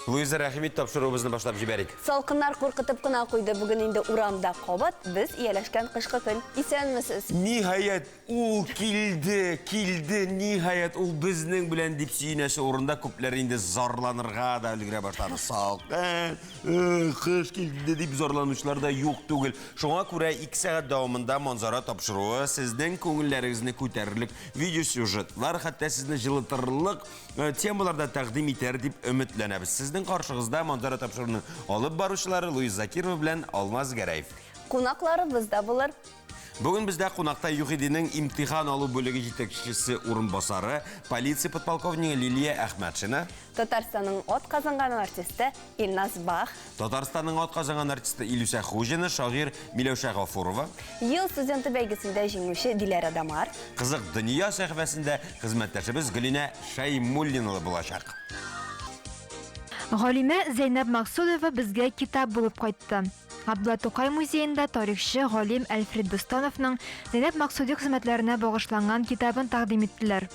Луиза, рәхим ит, тапшыруыбызны башлап җибәрик. Салкыннар куркытып кына куйды. Бүген инде урамда кабат без ияләшкән кышкы көн. Исәнмесез! Ниһаять, ул килде, килде, ниһаять, ул безнең белән дип сөенәсе урында күпләр инде зарланырга да өлгерә башлады. Салкын, э, кыш килде дип зарланучылар да юк түгел. Шуңа күрә 2 сәгать дәвамында Манзара тапшыруы сезнең күңелләрегезне күтәрерлек видеосюжетлар, хәтта сезне җылытырлык темалар да тәкъдим итәр дип өметләнәбез. Сезнең каршыгызда Манзара тапшыруының алып баручылары Луиз Закирова белән Алмаз Гәрәев. Кунакларыбыз да булыр. Бүген бездә кунакта ЮХИДИнең имтихан алу бүлеге җитәкчесе урынбасары, полиция подполковнигы Лилия Әхмәтшина. Татарстанның атказанган артисты Илназ Бах. Татарстанның атказанган артисты Илүсә Хуҗина, шагыйрь Миләүшә Гафурова. Ел студенты бәйгесендә җиңүче Диләрә Дамар. Кызык дөнья сәхифәсендә хезмәттәшебез Гөлинә Шәймуллина булачак. Галимә Зәйнәб Максудова безгә китап булып кайтты. Габдулла Тукай музеенда тарихчы галим Әлфрид Бостановның Зәйнәб Максуди хезмәтләренә багышланган китабын тәкъдим иттеләр.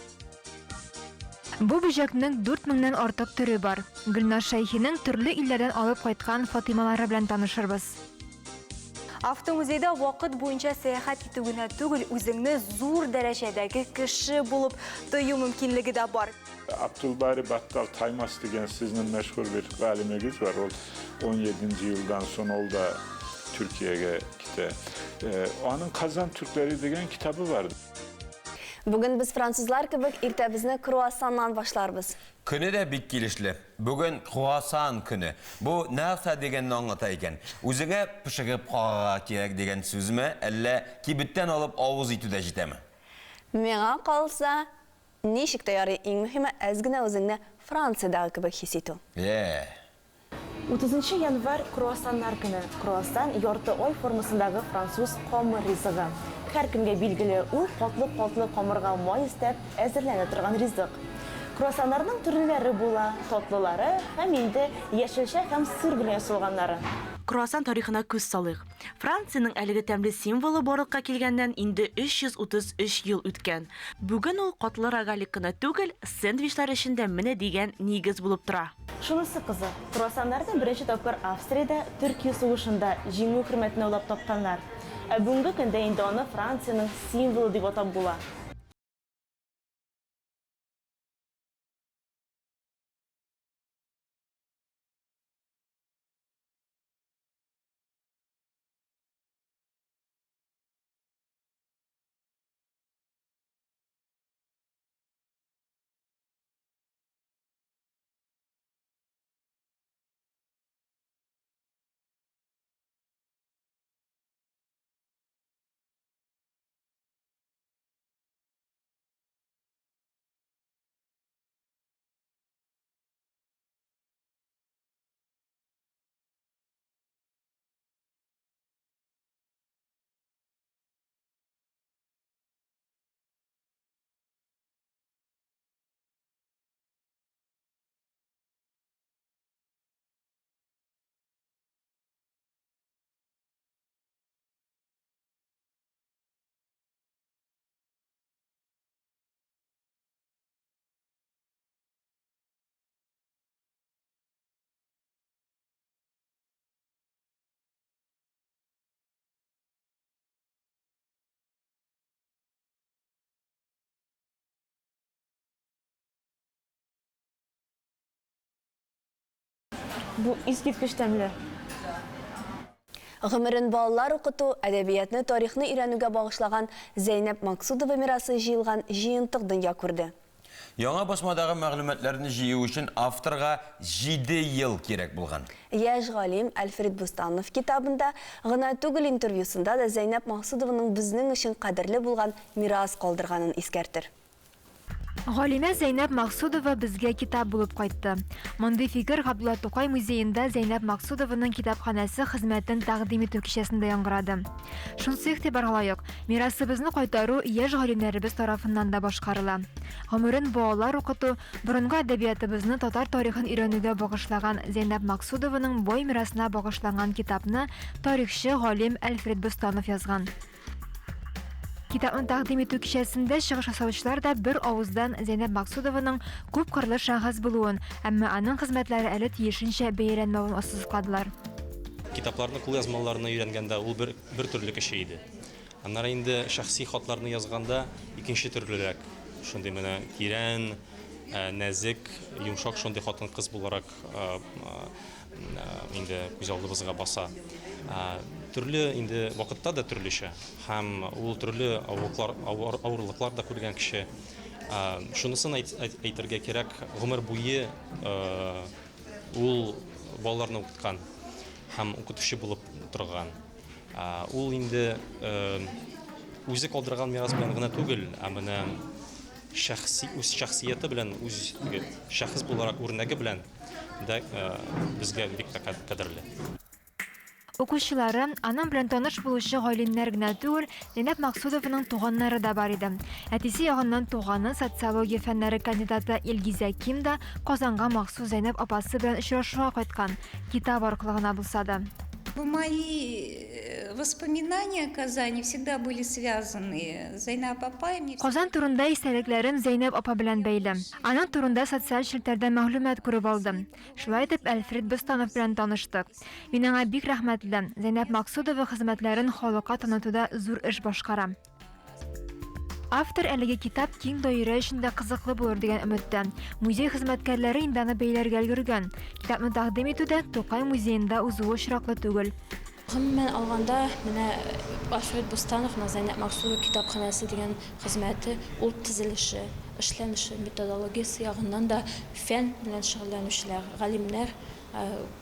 Бу бөҗәкнең 4 меңнән артык төре бар. Гөлназ Шәйхинең төрле илләрдән алып кайткан Фатыймалары белән танышырбыз. Автомузейда вакыт буенча сәяхәт итү генә түгел, үзеңне зур дәрәҗәдәге кеше булып тою мөмкинлеге дә бар. Abdülbari Battal Taymas дигән сезнең мәшһүр бер галимегез бар. Ул 17 елдан соң ул да Төркиягә китә. Аның Казан түркләре дигән китабы бар. Бүген без французлар кебек иртәбезне круассаннан башларбыз. Көне дә бик килешле. Бүген круассан көне. Бу нәрсә дигәнне аңлата икән? Үзеңә пешереп карарга кирәк дигән сүзме, әллә кибеттән алып авыз итү дә җитәме? Миңа калса, ничек тә ярый, иң мөһиме, әз генә үзеңне Франциядәге кебек хис итү. Е-е. 30 январь, круассаннар көне. Круассан, ярты ай формасындагы француз камыр ризыгы. Һәркемгә билгеле, ул катлы-катлы камырга май өстәп әзерләнә торган ризык. Круассаннарның төрлеләре була, татлылары һәм инде яшелчә һәм сыр белән ясалганнары. Круассан тарихына күз салыйк. Франциянең әлеге тәмле символы барлыкка килгәннән инде 333 ел үткән. Бүген ул катлы рогалик кына түгел, сэндвичлар өчен дә менә дигән нигез булып тора. Шунысы кызык, круассаннарны беренче тапкыр Австриядә Төркия сугышында җиңү хөрмәтенә уйлап тапканнар. Ә бүгенге көндә инде аны Франциянең символы дип атап була. Бу искиткеч тәмле. Гомерен балалар укыту, әдәбиятны, тарихны өйрәнүгә багышлаган Зәйнәб Максудова мирасы җыелган җыентык дөнья күрде. Яңа басмадагы мәгълүматларны җыю өчен авторга җиде ел кирәк булган. Яшь галим Альфред Бустанов китабында гына түгел, интервьюсында да Зәйнәб Максудованың безнең өчен кадерле булган мирас калдырганын искәртер. Галимә Зәйнәб Максудова безгә китап булып кайтты. Мондый фикер Габдулла Тукай музеенда Зәйнәб Максудованың китапханәсе хезмәтен тәкъдим итү кичәсендә яңгырады. Шунысы игътибарга лаек, мирасыбызны кайтару яшь галимнәребез тарафыннан да башкарыла. Гомерен балалар укыту, борынгы әдәбиятыбызны, татар тарихын өйрәнүгә багышлаган Зәйнәб Максудованың бай мирасына багышланган китапны тарихчы галим Әлфред Бостанов язган. Китапны тәкъдим итү кичәсендә чыгыш ясаучылар да бер авыздан Зәйнәб Максудованың күпкырлы шәхес булуын, әмма аның хезмәтләре әле тиешенчә бәяләнмәвен ассызыкладылар. Китапларны, кулъязмаларны өйрәнгәндә ул бер, бер төрле кеше иде. Аннары инде шәхси хатларны язганда икенче төрлерәк, шундый менә тирән, нәзек, йомшак шундый хатын-кыз буларак инде күз алдыбызга баса. Төрле инде вакытта да төрлечә һәм ул төрле авырлыклар, авырлыклар да күргән кеше. Шунысын әйтергә кирәк, гомер буе ул балаларны укыткан һәм укытучы булып торган. Ул инде үзе калдырган мирас белән генә түгел, ә менә шәхси үз шәхсияте белән, үз теге шәхес буларак үрнәге белән дә безгә бик тә кадерле. Укучылары, аның белән таныш булучы галимнәр генә түгел, Зәйнәб Максудованың туганнары да бар иде. Әтисе ягыннан туганы, социология фәннәре кандидаты Илгизә Ким да Казанга махсус Зәйнәб апасы белән очрашуга кайткан. Китап аркылы гына булса да. Мои э, воспоминания о Казани всегда были связаны с Зайнаб апай. Мне Казан турында истәлекләрем Зәйнәб апа белән бәйле. Аның турында социаль челтәрдә мәгълүмат күреп алдым. Шулай итеп, Әлфрид Бостанов белән таныштык. Мин аңа бик рәхмәтле. Зәйнәб Максудова хезмәтләрен халыкка танытуда зур эш башкара. Автор әлеге китап киң даирә өчен дә кызыклы булыр дигән өметтә. Музей хезмәткәрләре инде аны бәяләргә өлгергән. Китапны тәкъдим итү дә Тукай музеенда узуы очраклы түгел. Гомумән алганда, менә Альфред Бустановның Зәйнәб Максудова китапханәсе дигән хезмәте, ул төзелеше, эшләнеше, методологиясе ягыннан да фән белән шөгыльләнүчеләр, галимнәр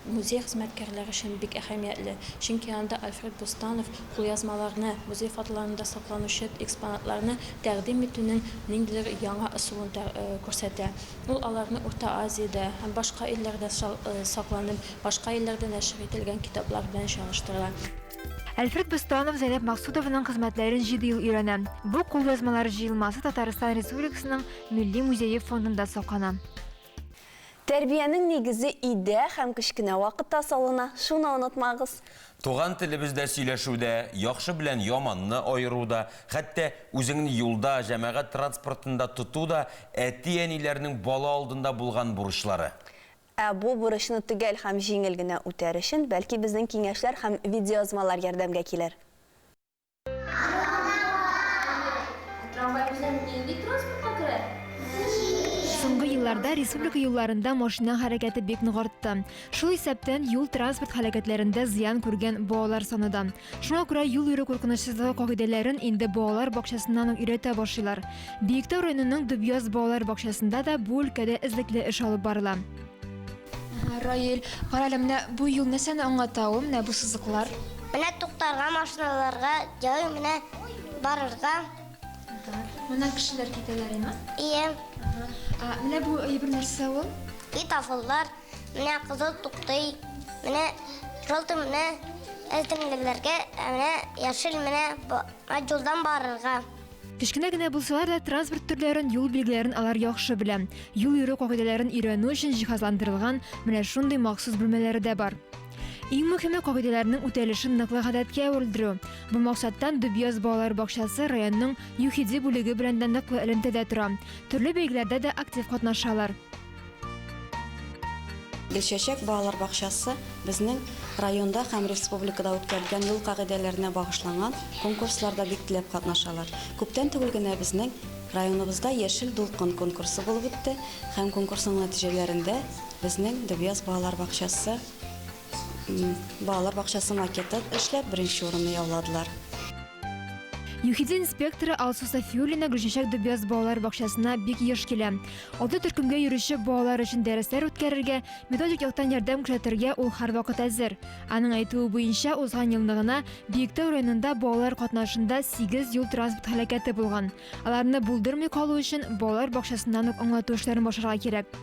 Музей хезмәткәрләре өчен бик әһәмиятле, чөнки анда Альфред Бустанов кулъязмаларны, музей фотларында сакланучы экспонатларны тәкъдим итүнең ниндидер яңа ысулын күрсәтә. Ул аларны Урта Азиядә һәм башка илләрдә сакланып, башка илләрдә нәшер ителгән китаплар белән чагыштыра. Әлфред Бостанов Зәйнәб Максудованың хезмәтләрен җиде ел өйрәнә. Бу кулъязмалар җыелмасы Татарстан Республикасының Милли музее фондында саклана. Тәрбиянең нигезе өйдә һәм кечкенә вакытта салына, шуны онытмагыз. Туган телебездә сөйләшү дә, яхшы белән яманны аеру да, хәтта үзеңне юлда, җәмәгать транспортында тоту да әти-әниләрнең бала алдында булган бурычлары. Ә бу бурычны төгәл һәм җиңел генә үтәр өчен, бәлки безнең киңәшләр һәм видеоязмалар ярдәмгә килер. Соңгы елларда республика юлларында машина хәрәкәте бик нык артты. Шул исәптән юл-транспорт һәлакәтләрендә зыян күргән балалар саны да. Шуңа күрә юл йөрү куркынычсызлыгы кагыйдәләрен инде балалар бакчасыннан ук өйрәтә башлыйлар. Биектау районының Дөбъяз балалар бакчасында да бу өлкәдә эзлекле эш алып барыла. Раил, кара әле, менә бу юл нәрсәне аңлата ул, менә бу сызыклар? Менә туктарга машиналарга, җай менә барырга. Моннан кешеләр китәләр, име? Ие. Ә менә бу әйбер нәрсә ул? Светофорлар, менә кызыл туктый, менә желтый менә әзерләнергә, ә менә яшел менә юлдан барырга. Кечкенә генә булсалар да, транспорт төрләрен, юл билгеләрен алар яхшы белә. Юл йөрү кагыйдәләрен өйрәнү өчен җиһазландырылган менә шундый махсус бүлмәләре дә бар. Иң мөһиме, кагыйдәләрнең үтәлешен ныклы гадәткә әверелдерү. Бу максаттан Дөбъяз балалар бакчасы районның ЮХИДИ бүлеге белән дә ныклы элемтәдә тора. Төрле бәйгеләрдә дә актив катнашалар. Гөлчәчәк балалар бакчасы безнең районда һәм республикада үткәрелгән юл кагыйдәләренә багышланган конкурсларда бик теләп катнашалар. Күптән түгел генә безнең районыбызда Яшел дулкын конкурсы булып үтте һәм конкурсның нәтиҗәләрендә безнең Дөбъяз балалар бакчасы балалар бакчасы макеты эшләп беренче урынны яуладылар. ЮХИДИ инспекторы Алсу Сафиуллина Гөлчәчәк Дөбъяз балалар бакчасына бик еш килә. Алты төркемгә йөрүче балалар өчен дәресләр үткәрергә, методик яктан ярдәм күрсәтергә ул һәрвакыт әзер. Аның әйтүе буенча, узган елны гына Биектау районында балалар катнашында сигез юл-транспорт һәлакәте булган. Аларны булдырмый калу өчен балалар бакчасыннан ук аңлату эшләрен башларга кирәк.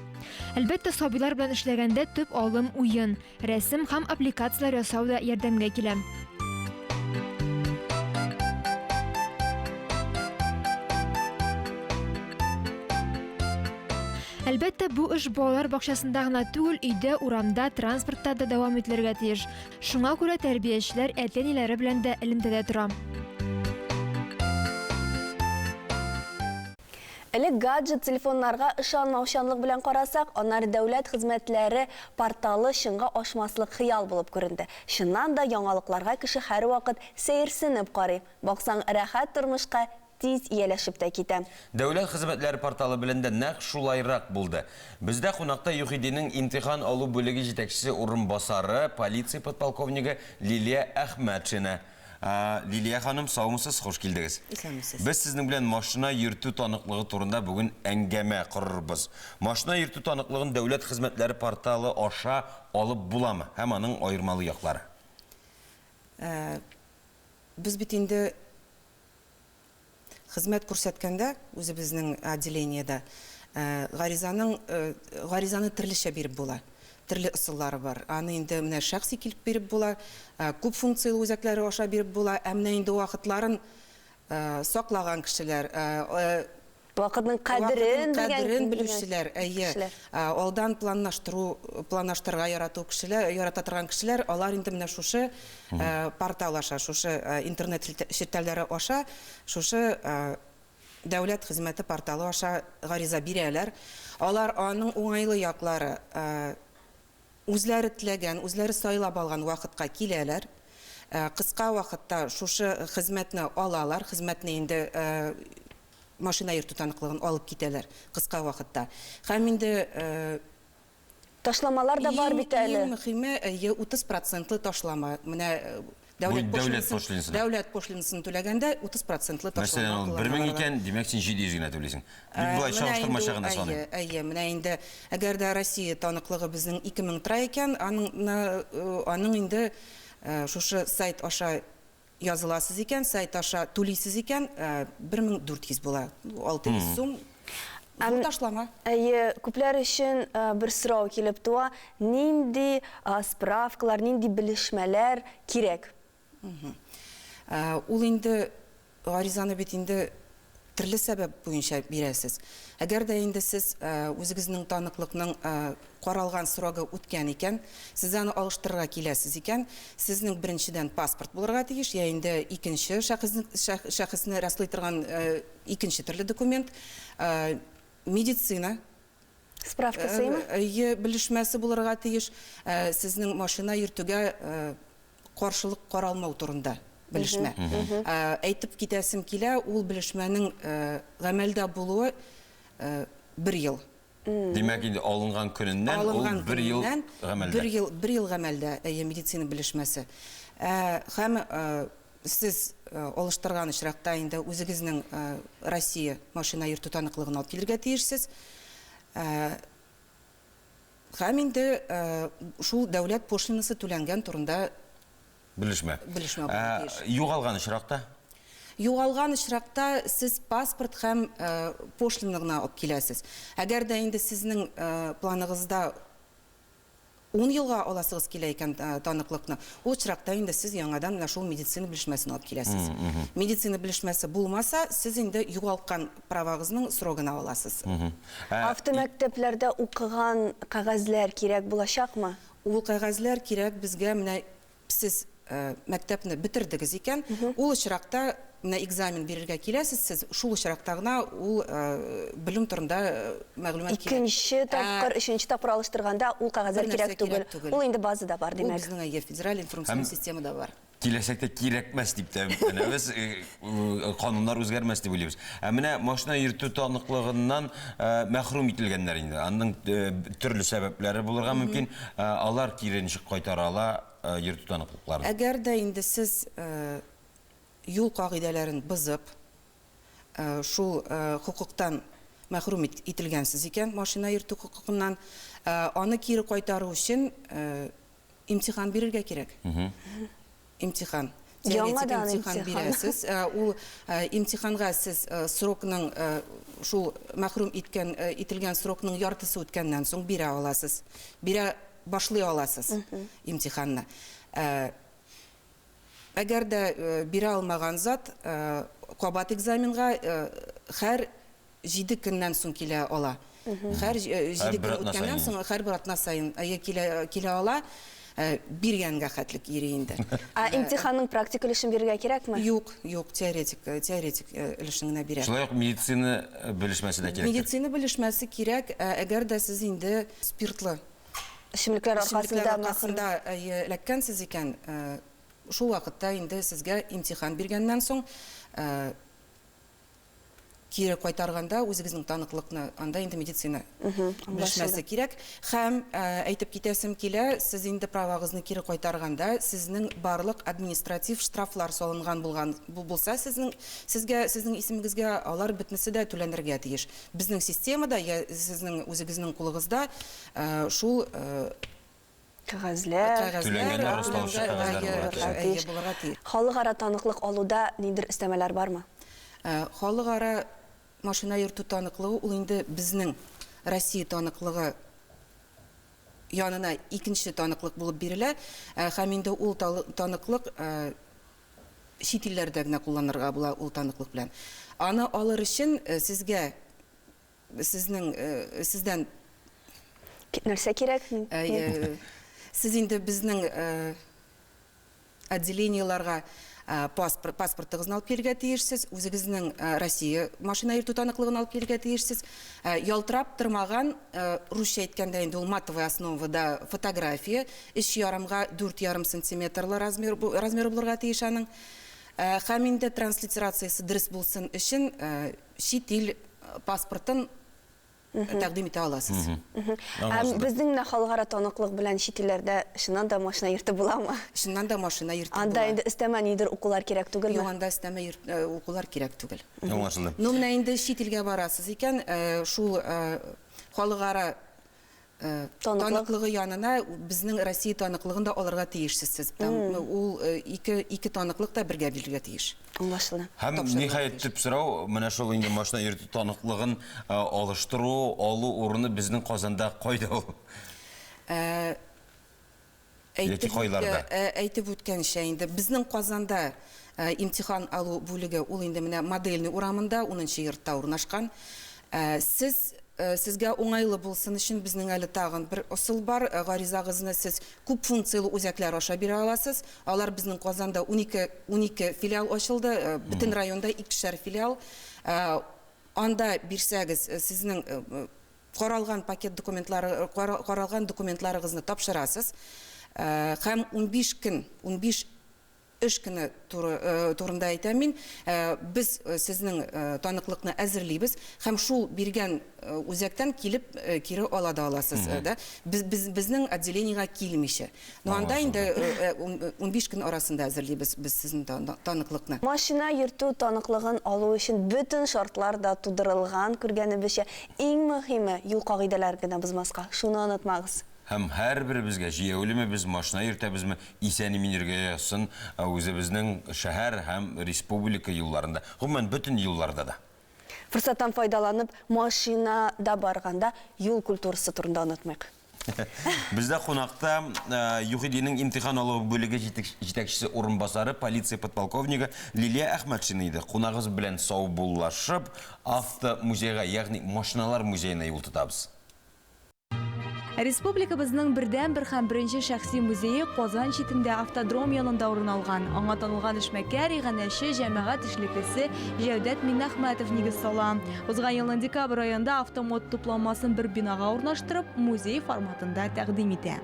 Әлбәттә, сабыйлар белән эшләгәндә төп алым, уен. Рәсем һәм аппликацияләр ясау да ярдәмгә килә. Әлбәттә, бу эш балалар бакчасында гына түгел, өйдә, урамда, транспортта да дәвам ителергә тиеш. Шуңа күрә тәрбиячеләр әти-әниләре белән дә элемтәдә тора. Элек гаджет телефоннарга ышанмаучанлык белән карасак, аннары дәүләт хезмәтләре порталы чынга ашмаслык хыял булып күренде. Чыннан да, яңалыкларга кеше һәрвакыт сәерсенеп карый. Баксаң, рәхәт тормышка тиз ияләшеп тә китә. Дәүләт хезмәтләре порталы белән дә нәкъ шулайрак булды. Бездә кунакта ЮХИДИнең имтихан алу бүлеге җитәкчесе урынбасары, полиция подполковнигы Лилия Әхмәтшина. Лилия ханым, саумысыз, хуш килдегез. Исәнмесез. Без сезнең белән машина йөртү таныклыгы турында бүген әңгәмә корырбыз. Машина йөртү таныклыгын дәүләт хезмәтләре порталы аша алып буламы һәм аның аермалы яклары? Без бит инде Хезмәт күрсәткәндә, үзебезнең отделениедә гаризаның гаризаны төрлечә биреп була. Төрле ысуллары бар. Аны инде менә шәхси килеп биреп була, күп функцияле үзәкләре аша биреп була. Ә менә инде вакытларын саклаган кешеләр, Вакытның кадерен белгән кадерен белүчеләр, әйе, алдан планлаштыру, планлаштырырга ярату кешеләр, ярата торган кешеләр, алар инде менә шушы портал аша, шушы интернет челтәрләре аша, шушы дәүләт хезмәте порталы аша гариза бирәләр. Алар аның уңайлы яклары, үзләре теләгән, үзләре сайлап алган вакытка киләләр. Кыска вакытта шушы хезмәтне алалар, хезмәтне инде машина йөртү таныклыгын алып китәләр кыска вакытта. Һәм инде Ташламалар да бар бит әле. Иң мөхиме, әйе, 30 процентлы ташлама. Менә дәүләт пошлинасын, дәүләт пошлинасын түләгәндә 30 процентлы ташлама. Мәсәлән, ул 1000 икән, димәк, син 700 генә түлисең. Мин болай чагыштырмача гына саныйм. Әйе, әйе, менә инде әгәр дә Россия таныклыгы безнең 2000 тора икән, аның аның инде шушы сайт аша Языласыз икән, сайт аша түлисез икән, 1400 була. 600 сум зур ташлама. Әйе, күпләр өчен бер сорау килеп туа, нинди справкалар, нинди белешмәләр кирәк? Ул инде гаризаны бит инде Төрле сәбәп буенча бирәсез. Әгәр дә инде сез үзегезнең таныклыкның каралган срогы үткән икән, сез аны алыштырырга киләсез икән, сезнең беренчедән паспорт булырга тиеш, я инде икенче шәхесне раслый торган икенче төрле документ, медицина справкасымы? Әйе, белешмәсе булырга тиеш, сезнең машина йөртүгә каршылык каралмау турында белешмә. Әйтеп китәсем килә, ул белешмәнең гамәлдә булуы бер ел. Димәк, инде алынган көненнән ул бер ел гамәлдә. Бер ел, бер ел гамәлдә, әйе, медицина белешмәсе. Һәм сез алыштырган очракта инде үзегезнең Россия машина йөртү таныклыгын алып килергә тиешсез. Һәм инде шул дәүләт пошлинасы түләнгән турында Белешмә. Белешмә булырга тиеш. Югалган очракта? Югалган очракта сез паспорт һәм пошлина гына алып киләсез. Әгәр дә инде сезнең планыгызда ун елга аласыгыз килә икән таныклыкны, ул очракта инде сез яңадан менә шул медицина белешмәсен алып киләсез. Медицина белешмәсе булмаса, сез инде югалткан правагызның срогына аласыз. Автомәктәпләрдә укыган кәгазьләр кирәк булачакмы? Ул кәгазьләр кирәк безгә менә сез мәктәпне бетердегез икән, ул очракта менә экзамен бирергә киләсез сез, шул очракта гына ул белем турында мәгълүмат кирәк. Икенче тапкыр, өченче тапкыр алыштырганда ул кәгазьләр кирәк түгел. Ул инде базада бар, димәк. Ул безнең әйе, федераль информацион системада бар. Киләчәктә кирәкмәс дип тә өметләнәбез, кануннар үзгәрмәс дип уйлыйбыз. Ә менә машина йөртү таныклыгыннан мәхрүм ителгәннәр инде, аның төрле сәбәпләре булырга мөмкин, алар кире ничек кайтара ала йөртү таныклыкларын? Әгәр дә инде сез юл кагыйдәләрен бозып, шул хокуктан мәхрүм ителгәнсез икән, машина йөртү хокукыннан, аны кире кайтару өчен Имтихан бирергә кирәк. Имтихан. Теоретик имтихан бирәсез. Ул имтиханга сез срокның шул мәхрүм иткән ителгән срокның яртысы үткәннән соң бирә аласыз. Бирә башлый аласыз имтиханны. Әгәр дә бирә алмаган зат кабат экзаменга һәр җиде көннән соң килә ала. Һәр җиде көн үткәннән соң, һәрбер атна саен, әйе, килә, килә ала. Биргәнгә хәтлек йөри инде. Ә имтиханның практик өлешен бирергә кирәкме? Юк, юк, теоретик, теоретик өлешен генә бирә. Шулай ук медицина белешмәсе дә кирәктер? Медицина белешмәсе кирәк, әгәр дә сез инде спиртлы эчемлекләр аркасында аркасында эләккәнсез икән, шул вакытта инде сезгә имтихан биргәннән соң кире кайтарганда үзегезнең таныклыкны, анда инде медицина белешмәсе кирәк. Һәм әйтеп китәсем килә, сез инде правагызны кире кайтарганда, сезнең барлык административ штрафлар салынган булган булса, сезнең сезгә, сезнең исемегезгә, алар бөтенесе дә түләнергә тиеш. Безнең системада, я сезнең үзегезнең кулыгызда шул Кәгазьләр. Түләнгәннәр раслаучы кәгазьләр булырга тиеш. Булырга тиеш. Халыкара таныклык алуда ниндидер өстәмәләр бармы? Халыкара машина йөртү таныклыгы ул инде безнең Россия таныклыгы янына икенче таныклык булып бирелә. Һәм инде ул таныклык чит илләрдә генә кулланырга була ул таныклык белән. Аны алыр өчен сезгә Сезнең сездән нәрсә кирәк? Сез инде безнең отделениеларга паспорт, паспортыгызны алып килергә тиешсез, үзегезнең Россия машина йөртү таныклыгын алып килергә тиешсез. Ялтырап тормаган, русча әйткәндә инде ул матовая основада фотография, өч ярымга дүрт ярым сантиметрлы размер, размеры булырга тиеш аның. Һәм инде транслитерациясе дөрес булсын өчен чит ил паспортын тәкъдим итә аласыз. Ә безнең менә халыкара таныклык белән чит илләрдә чыннан да машина йөртеп буламы? Чыннан да машина йөртеп була. Анда инде өстәмә нидер укулар кирәк түгелме? Юк, анда өстәмә укулар кирәк түгел. Аңлашылды. Ну, менә инде чит илгә барасыз икән, шул халыкара Таныклыгы янына безнең Россия таныклыгын да алырга тиешсез сез. Ул ике, ике таныклык та бергә бирелергә тиеш. Аңлашылды. Һәм ниһаять төп сорау, менә шул инде машина йөртү таныклыгын алыштыру, алу урыны безнең Казанда кайда ул? Яки кайларда? Әйтеп үткәнчә инде, безнең Казанда имтихан алу бүлеге ул инде менә Модельный урамында, унынчы йортта урнашкан. Сез, сезгә уңайлы булсын өчен безнең әле тагын бер ысул бар, гаризагызны сез күп функцияле үзәкләр аша бирә аласыз. Алар безнең Казанда 12, 12 филиал ачылды, бөтен районда икешәр филиал. Анда бирсәгез, сезнең Каралган пакет документлары, каралган документларыгызны тапшырасыз һәм 15 көн, 15 эш көне туры, турында әйтәм мин, без сезнең таныклыкны әзерлибез һәм шул биргән үзәктән килеп кире ала да аласыз, да, без, без, безнең отделениегә килмичә. Но анда инде 15 көн арасында әзерлибез без сезнең таныклыкны. Машина йөртү таныклыгын алу өчен бөтен шартлар да тудырылган, күргәнебезчә. Иң мөһиме, юл кагыйдәләрен генә бозмаска. Шуны онытмагыз. Һәм һәрберебезгә, җәяүлеме без, машина йөртәбезме, исән-имин йөрергә язсын үзебезнең шәһәр һәм республика юлларында, гомумән, бөтен юлларда да. Форсаттан файдаланып, машинада барганда юл культурасы турында онытмыйк. Бездә кунакта ЮХИДИнең имтихан алу бүлеге җитәкчесе урынбасары, полиция подполковнигы Лилия Әхмәтшина иде. Кунагыбыз белән саубуллашып, автомузейга, ягъни машиналар музеена юл тотабыз. Республикабызның бердәнбер һәм беренче шәхси музее Казан читендә автодром янында урын алган. Аңа танылган эшмәкәр, иганәче, җәмәгать эшлеклесе Җәүдәт Миннәхмәтов нигез сала. Узган елның декабрь аенда автомод тупламасын бер бинага урнаштырып, музей форматында тәкъдим итә.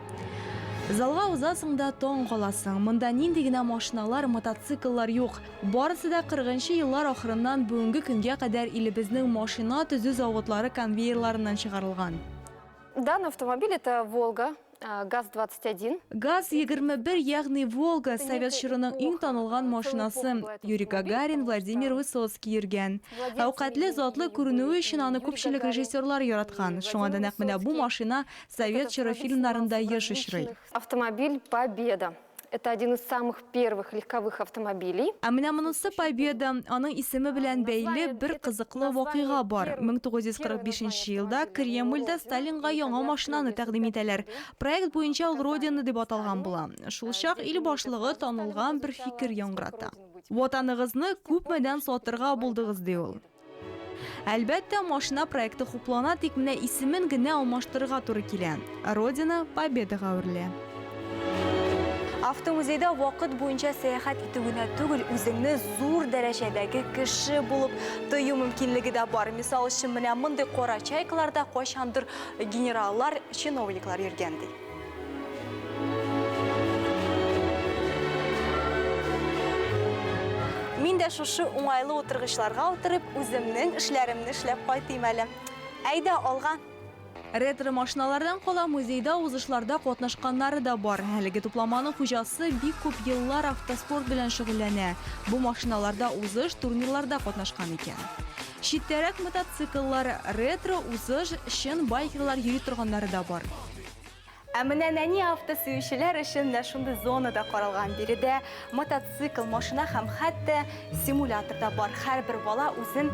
Залга узасың да таң каласың. Монда нинди генә машиналар, мотоцикллар юк. Барысы да 40 нчы еллар ахырыннан бүгенге көнгә кадәр илебезнең машина төзү заводлары конвейерларыннан чыгарылган. Данный автомобиль это Волга, ГАЗ-21. ГАЗ-21, ягъни Волга, совет чорының иң танылган машинасы. Юрий Гагарин, Владимир Высоцкий йөргән. Әүкатьле, затлы күренүе өчен аны күпчелек режиссерлар яраткан. Шуңа да нәкъ менә бу машина совет чоры фильмнарында еш очрый. Автомобиль Победа. Это один из самых первых легковых автомобилей. Ә менә монысы Победа. Аның исеме белән бәйле бер кызыклы вакыйга бар. 1945 нче елда Кремльдә Сталинга яңа машинаны тәкъдим итәләр. Проект буенча ул Родина дип аталган була. Шулчак ил башлыгы танылган бер фикер яңгырата. Ватаныгызны күпмедән сатырга булдыгыз, ди ул. Әлбәттә, машина проекты хуплана, тик менә исемен генә алмаштырырга туры килә. Родина Победага әверелә. Автомузейда вакыт буенча сәяхәт итү генә түгел, үзеңне зур дәрәҗәдәге кеше булып тою мөмкинлеге дә бар. Мисал өчен, менә мондый кара чайкаларда кайчандыр генераллар, чиновниклар йөргән ди. Мин дә шушы уңайлы утыргычларга утырып, үземнең эшләремне эшләп кайтыйм әле. Әйдә, алга! Ретро машиналардан кала музейда узышларда катнашканнары да бар. Әлеге тупламаның хуҗасы бик күп еллар автоспорт белән шөгыльләнә. Бу машиналарда узыш, турнирларда катнашкан икән. Читтәрәк мотоцикллар, ретро, узыш, чын байкерлар йөри торганнары да бар. Ә менә нәни авто сөючеләр өчен менә шундый зона да каралган. Биредә мотоцикл, машина һәм хәтта симулятор да бар. Һәрбер бала үзен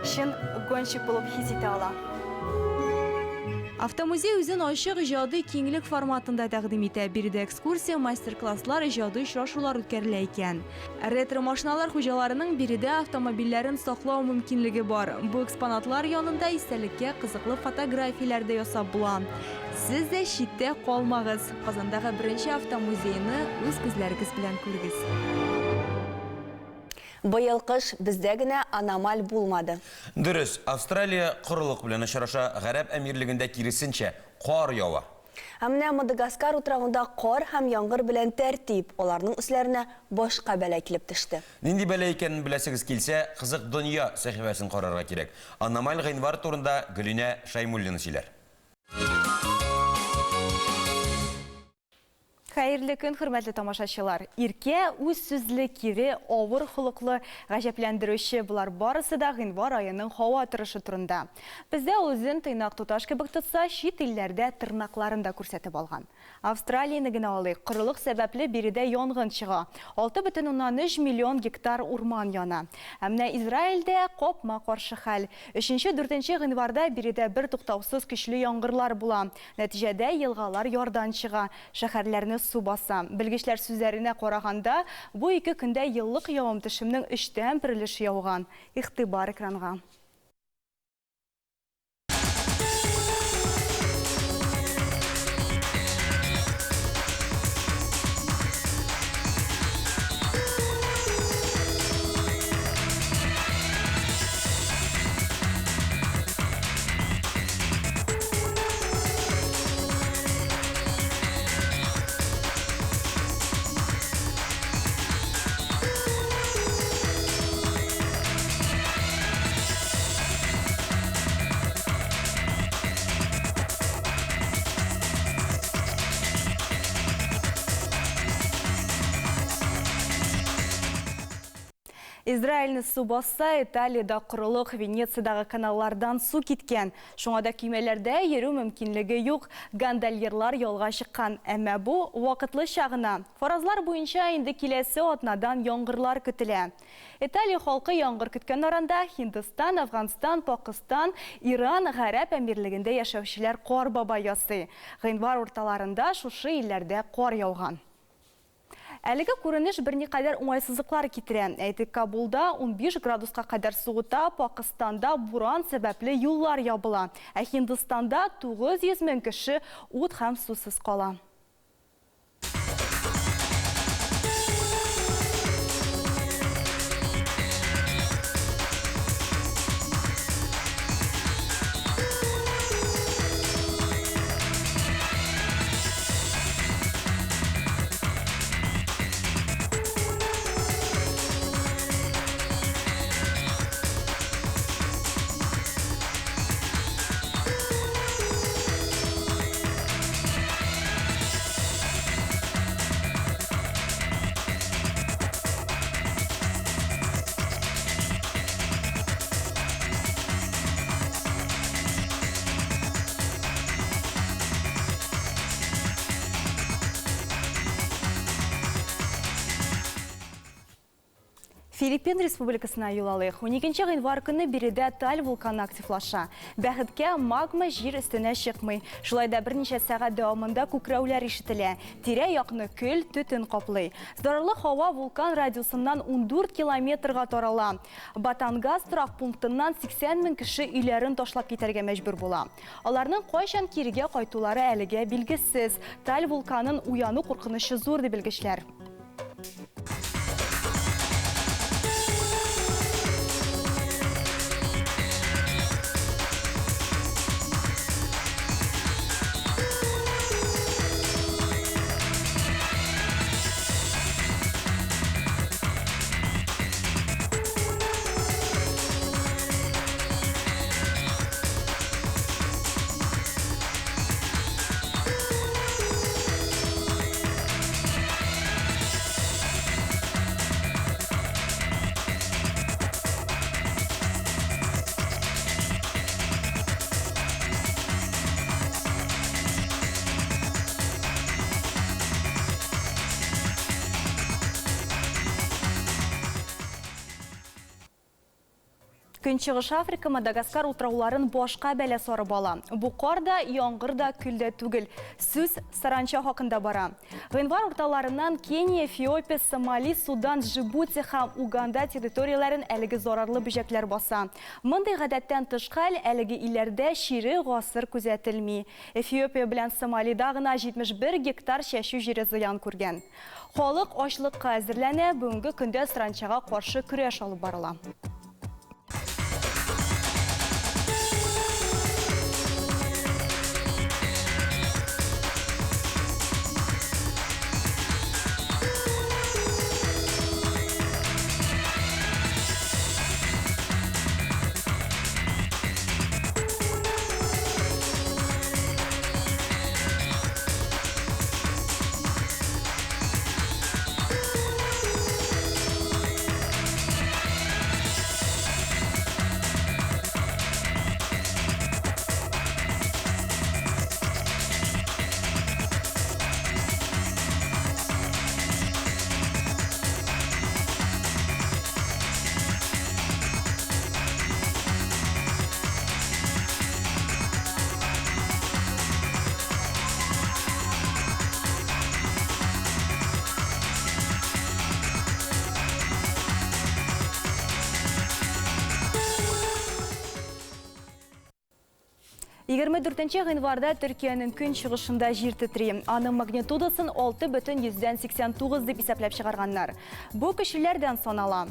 чын гонщик булып хис итә ала. Автомузей үзен ачык иҗади киңлек форматында тәкъдим итә. Биредә экскурсия, мастер-класслар, иҗади очрашулар үткәрелә икән. Ретро-машиналар хуҗаларының биредә автомобильләрен саклау мөмкинлеге бар. Бу экспонатлар янында истәлеккә кызыклы фотографияләр дә ясап була. Сез дә читтә калмагыз, Казандагы беренче автомузейны үз күзләрегез белән күрегез. Быел кыш бездә генә аномаль булмады. Дөрес, Австралия корылык белән очраша, Гарәп Әмирлегендә киресенчә, кар ява. Ә менә Мадагаскар утравында кар һәм яңгыр белән тәртип, аларның өсләренә башка бәла килеп төште. Нинди бәла икәнен беләсегез килсә, Кызык дөнья сәхифәсен карарга кирәк. Аномаль гыйнвар турында Гөлинә Шәймуллина сөйләр. Хәерле көн, хөрмәтле тамашачылар! Иркә, үз сүзле, кире, авыр холыклы, гаҗәпләндерүче, болар барысы да гыйнвар аеның һава торышы турында. Бездә ул үзен тыйнак туташ кебек тотса, чит илләрдә тырнакларын да күрсәтеп алган. Австралияне генә алыйк, корылык сәбәпле биредә янгын чыга, 6,3 миллион гектар урман яна. Ә менә Израильдә капма-каршы хәл. Өченче-дүртенче гыйнварда биредә бертуктаусыз көчле яңгырлар була. Нәтиҗәдә, елгалар ярдан чыга, шәһәрләрне су баса. Белгечләр сүзләренә караганда, бу ике көндә еллык явым-төшемнең өчтән бер өлеше яуган. Игътибар экранга! Израильне су басса, Италиядә корылык, Венециядагы каналлардан су киткән. Шуңа да көймәләрдә йөрү мөмкинлеге юк, гондольерлар ялга чыккан. Әмма бу, вакытлыча гына. Фаразлар буенча, инде киләсе атнадан яңгырлар көтелә. Италия халкы яңгыр көткән аранда Һиндстан, Әфганстан, Пакыстан, Иран, Гарәп Әмирлегендә яшәүчеләр кар бабай ясый. Гыйнвар урталарында шушы илләрдә кар яуган. Әлеге күренеш берникадәр уңайсызлыклар китерә. Әйтик, Кабулда 15 градуска кадәр суыта, Пакыстанда буран сәбәпле юллар ябыла, ә Һиндстанда 900 мең кеше ут һәм сусыз кала. Филиппин Республикасына юл алыйк. Уникенче гыйнвар көнне биредә Таль вулканы активлаша. Бәхеткә, магма җир өстенә чыкмый. Шулай да берничә сәгать дәвамында күкрәүләр ишетелә. Тирә-якны көл, төтен каплый. Зарарлы һава вулкан радиусыннан 14 километрга тарала. Батангас торак пунктыннан 80 мең кеше өйләрен ташлап китәргә мәҗбүр була. Аларның кайчан кирегә кайтулары әлегә билгесез. Таль вулканын уяну куркынычы зур, ди белгечләр. Көнчыгыш Африка Мадагаскар утрауларын башка бәла сарып ала. Бу кар да, яңгыр да, көл дә түгел. Сүз саранча хакында бара. Гыйнвар урталарыннан Кения, Эфиопия, Сомали, Судан, Джибути һәм Уганда территорияләрен әлеге зарарлы бөҗәкләр баса. Мондый гадәттән тыш хәл әлеге илләрдә чирек гасыр күзәтелми. Эфиопия белән Сомалида гына 71 гектар чәчү җире зыян күргән. Халык ачлыкка әзерләнә, бүгенге көндә саранчага каршы көрәш алып барыла. 24 гыйнварда Төркиянең көнчыгышында җир тетри. Аның магнитудасын 6,89 дип исәпләп чыгарганнар. Бу көчлеләрдән санала.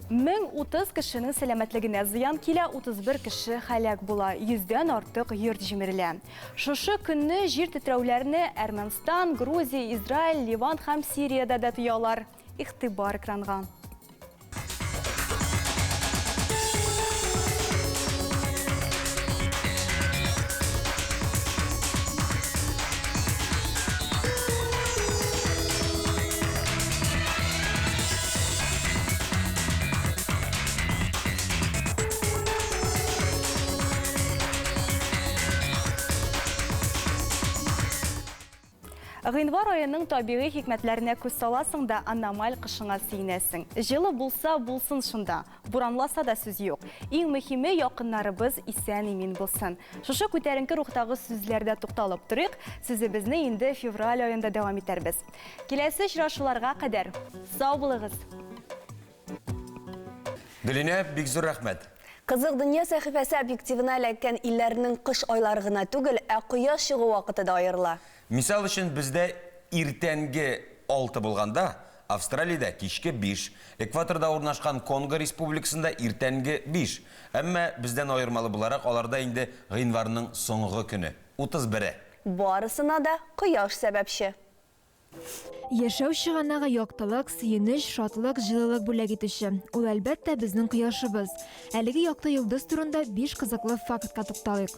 1030 кешенең сәламәтлегенә зыян килә, 31 кеше һәлак була, йөздән артык йорт җимерелә. Шушы көнне җир тетрәүләрне Әрмәнстан, Грузия, Израиль, Ливан һәм Сириядә дә тоялар. Игътибар экранга! Гыйнвар аеның табигый хикмәтләренә күз саласың да, аномаль кышыңа сөенәсең. Җылы булса, булсын шунда. Буранласа да сүз юк. Иң мөһиме, якыннарыбыз исән-имин булсын. Шушы күтәренке рухтагы сүзләрдә тукталып торыйк, сүзебезне инде февраль аенда дәвам итәрбез. Киләсе очрашуларга кадәр, сау булыгыз! Гөлинә, бик зур рәхмәт. Кызык дөнья сәхифәсе объективына эләккән илләрнең кыш айлары гына түгел, ә кояш чыгу вакыты да аерыла. Мисал өчен, бездә иртәнге алты булганда, Австралиядә кичке биш, экваторда урнашкан Конго Республикасында иртәнге биш. Әмма, бездән аермалы буларак, аларда инде гыйнварның соңгы көне, утыз бере. Барысына да кояш сәбәпче. Яшәү чыганагы яктылык, сөенеч, шатлык, җылылык бүләк итүче. Ул, әлбәттә, безнең кояшыбыз. Әлеге якты йолдыз турында биш кызыклы фактка тукталыйк.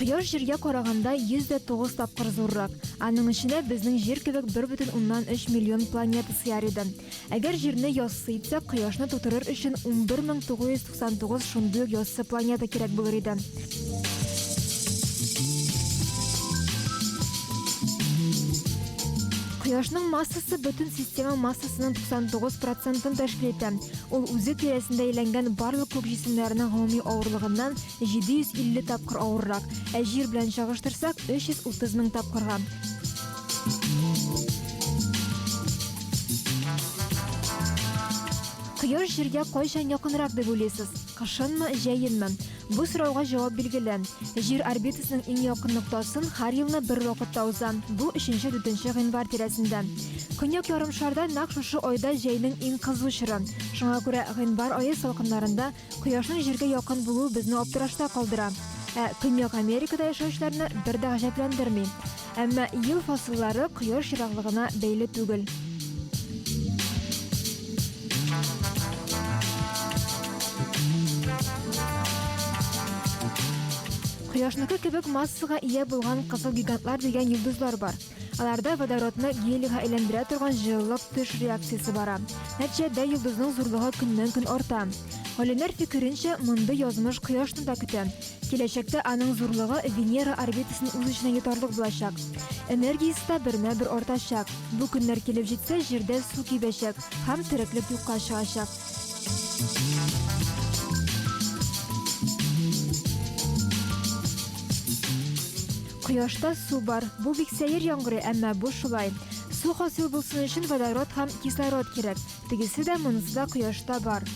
Кояш Җиргә караганда 109 тапкыр зуррак. Аның эченә безнең Җир кебек 1,3 миллион планета сыяр иде. Әгәр Җирне яссы итсәк, Кояшны тутырыр өчен 11999 шундый ук яссы планета кирәк булыр иде. Кояшның массасы бөтен система массасының 99 процентын тәшкил итә. Ул үзе тирәсендә әйләнгән барлык күк җисемнәренең гомуми авырлыгыннан 750 тапкыр авыррак, ә Җир белән чагыштырсак, 330 мең тапкырга. Кояш Җиргә кайчан якынрак дип уйлыйсыз? Кышынмы, җәенме? Бу сорауга җавап билгеле. Җир орбитасының иң якын ноктасын һәр елны бер вакытта уза, бу өченче-дүртенче гыйнвар тирәсендә. Көньяк ярымшарда нәкъ шушы айда җәйнең иң кызу чоры. Шуңа күрә гыйнвар ае салкыннарында Кояшның Җиргә якын булуы безне аптырашта калдыра. Ә Көньяк Америкада яшәүчеләрне бер дә гаҗәпләндерми. Әмма ел фасыллары Кояш ераклыгына бәйле түгел. Кояшныкы кебек массага ия булган кызыл гигантлар дигән йолдызлар бар. Аларда водородны гелийга әйләндерә торган җылылык төш реакциясе бара. Нәтиҗәдә йолдызның зурлыгы көннән-көн арта. Галимнәр фикеренчә, мондый язмыш Кояшны да көтә. Киләчәктә аның зурлыгы Венера орбитасын үз эченә йотарлык булачак. Энергиясе дә бермә-бер артачак. Бу көннәр килеп җитсә, Җирдә су кибәчәк һәм тереклек юкка чыгачак. Кояшта су бар. Бу бик сәер яңгырый, әмма бу шулай. Су хасил булсын өчен водород һәм кислород кирәк. Тегесе дә, монысы да кояшта бар.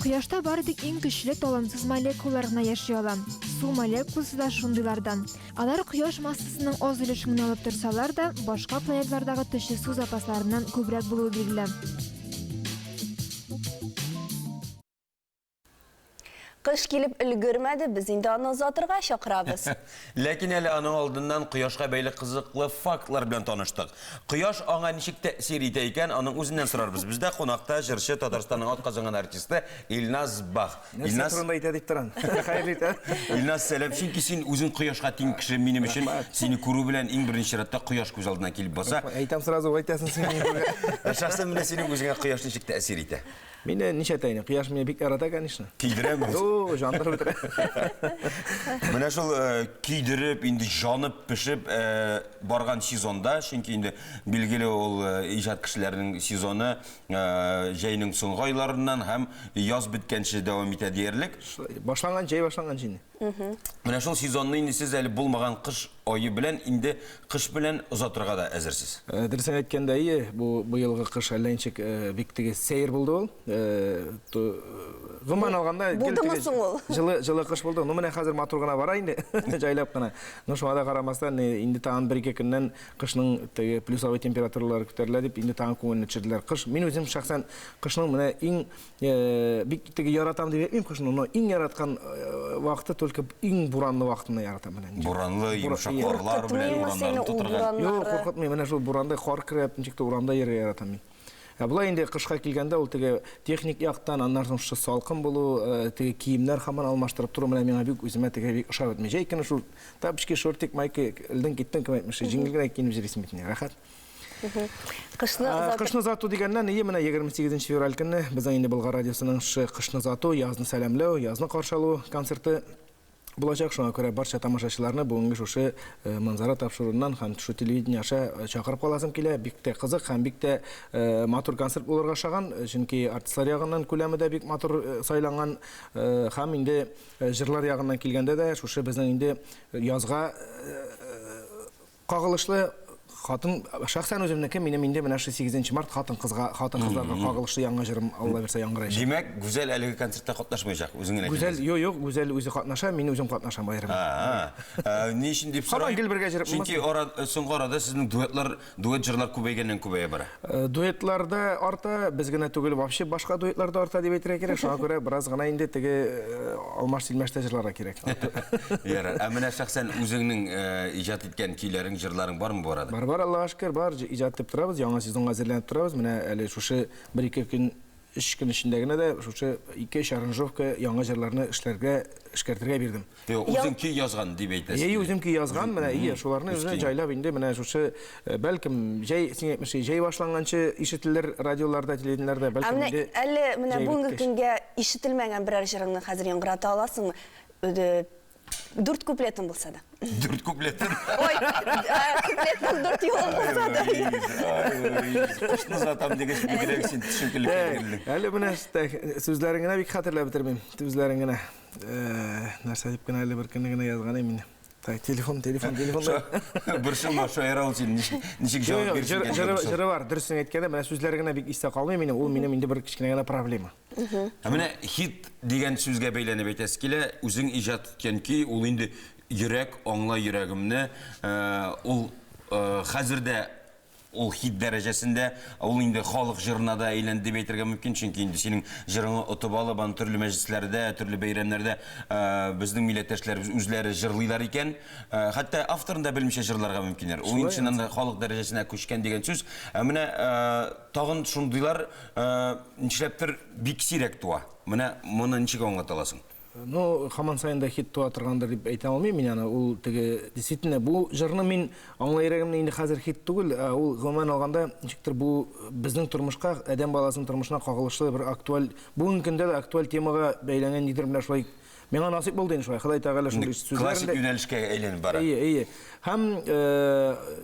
Кояшта бары тик иң көчле талымсыз молекулалар гына яши ала. Су молекуласы да шундыйлардан. Алар кояш массасының аз өлешен генә алып торсалар да, башка планеталардагы төче су запасларыннан күбрәк булуы билгеле. Кыш килеп өлгермәде, без инде аны озатырга чакырабыз. Ләкин әле аның алдыннан кояшка бәйле кызыклы фактлар белән таныштык. Кояш аңа ничек тәэсир итә икән, аның үзеннән сорарбыз. Бездә кунакта җырчы, Татарстанның атказанган артисты Илназ Бах. Нәрсә турында әйтә дип торам. Хәерле итә. Илназ, сәлам. Чөнки син үзең кояшка тиң кеше минем өчен. Сине күрү белән иң беренче чиратта кояш күз алдына килеп баса. Әйтәм сразу, әйтәсең син минем күргән. Ә шәхсән менә синең үзеңә кояш ничек тәэсир итә? Мине ничәтә инде, кояш мине бик ярата, конечно. Көйдерәме? О, җандырып бетерә. Менә шул э, көйдереп, инде җанып, пешеп э, барган сезонда, чөнки инде билгеле ул э, иҗат кешеләренең сезоны җәйнең соңгы айларыннан һәм яз беткәнче дәвам итә диярлек. Башланган җәй башланган инде. Менә шул сезонны инде сез әле булмаган кыш ае белән инде кыш белән озатырга да әзерсез. Дөресен әйткәндә, ие, бу быелгы кыш әллә ничек бик теге сәер булды ул. Гомумән алганда, гел Булдымы теге соң ул? җылы, җылы кыш булды. Ну, менә хәзер матур гына бара инде, җайлап кына. Но шуңа да карамастан, инде тагын бер-ике көннән кышның теге плюсовой температуралары күтәрелә дип, инде тагын күңелне төшерделәр. Кыш, мин үзем шәхсән кышның менә иң Бик теге яратам дип әйтмим кышны, но иң яраткан вакыты только иң буранлы вакытны яратам менә. Буранлы, йомшак карлар белән урамнарны тутырган. Юк, куркытмый. Менә шул буранда кар кереп, ничек тә урамда йөрергә яратам мин. Ә болай инде кышка килгәндә ул теге техник яктан, аннан соң шушы салкын булу, теге киемнәр һаман алмаштырып тору менә миңа бик үземә теге бик ошап бетми. Җәй көне шул тапочки, шортик, майка элдең киттең, кем әйтмешли, җиңел генә киенеп йөрисең бит инде, рәхәт. Кышны озату. Кышны озату дигәннән, ие, менә 28 февраль көнне безнең инде Болгар радиосының шушы кышны озату, язны сәламләү, язны каршы алу концерты булачак. Шуңа күрә барча тамашачыларны бүгенге шушы э, Манзара тапшыруыннан һәм шушы телевидение аша э, чакырып каласым килә. Бик тә кызык һәм бик тә э, матур концерт булырга ошаган, чөнки артистлар ягыннан күләме дә бик матур сайланган һәм инде җырлар ягыннан килгәндә дә шушы безнең инде язга Кагылышлы хатын, шәхсән үземнеке, минем инде менә шул 8 март хатын-кызга, хатын-кызларга кагылышлы яңа җырым Алла бирсә яңгыраячак. Димәк, Гүзәл әлеге концертта катнашмаячак, үзең генә Гүзәл, юк, юк, Гүзәл үзе катнаша, мин үзем катнашам аерым. Ни өчен дип сорыйм? Һаман гел бергә җырып Чөнки ара, соңгы арада сезнең дуэтлар, дуэт җырлар күбәйгәннән-күбәя бара. Дуэтлар да арта, без генә түгел, вообще башка дуэтлар да арта дип әйтергә кирәк. Шуңа күрә бераз гына инде теге алмаш-тилмәш тә җырларга кирәк. Ярар. Ә менә шәхсән үзеңнең иҗат иткән көйләрең, җырларың бармы бу арада? Бар, бар, Аллага шөкер, бар. Иҗат итеп торабыз, яңа сезонга әзерләнеп торабыз. Менә әле шушы бер-ике көн, өч көн эчендә генә дә шушы ике-өч аранжировка яңа җырларны эшләргә, эшкәртергә бирдем. Юк, үзең көй язган дип әйтәсең. Әйе, үзем көй язган, менә, ие, шуларны үзем җайлап инде менә шушы, бәлкем, җәй, син әйтмешли, җәй башланганчы ишетелер радиоларда, телевидениеләрдә, бәлкем инде. Ә менә әле менә бүгенге көнгә ишетелмәгән берәр җырыңны хәзер яңгырата аласыңмы? Дүрт куплетын булса да. Дүрт куплетын. Ой, куплетның дүрт юлын булса да. Кышны озатам дигәч, бигрәк син төшенкелеккә бирелдең. Әле менә сүзләрен генә бик хәтерләп бетермим. Сүзләрен генә. Нәрсә дип кенә әле бер көнне генә язган идем инде. Так, телефон, телефон, телефон. Борчылма, шаяра ул син ничек җавап бирсен. Җыры бар, дөресен әйткәндә, менә сүзләре генә бик истә калмый минем, ул минем инде бер кечкенә генә проблема. Ә менә хит дигән сүзгә бәйләнеп әйтәсе килә, үзең иҗат иткән көй, ул инде йөрәк, аңла йөрәгемне, ул хәзер дә ул хит дәрәҗәсендә, ул инде халык җырына да әйләнде дип әйтергә мөмкин, чөнки инде синең җырыңны отып алып, аны төрле мәҗлесләрдә, төрле бәйрәмнәрдә безнең милләттәшләребез үзләре җырлыйлар икән. Хәтта авторын да белмичә җырларга мөмкиннәр. Ул инде чыннан да халык дәрәҗәсенә күчкән дигән сүз. Ә менә тагын шундыйлар нишләптер бик сирәк туа. Менә моны ничек аңлата аласың? Ну, һаман саен да хит туа торгандыр дип әйтә алмыйм мин аны. Ул теге, действительно, бу җырны мин аңлай йөрәгемне инде хәзер хит түгел, ә ул гомумән алганда ничектер бу безнең тормышка, адәм баласының тормышына кагылышлы бер актуаль, бүгенге көндә дә актуаль темага бәйләнгән нидер менә шулай миңа насыйп булды инде шулай. Ходай Тәгалә шундый сүзләрен Классик юнәлешкә әйләнеп бара. Әйе, әйе. Һәм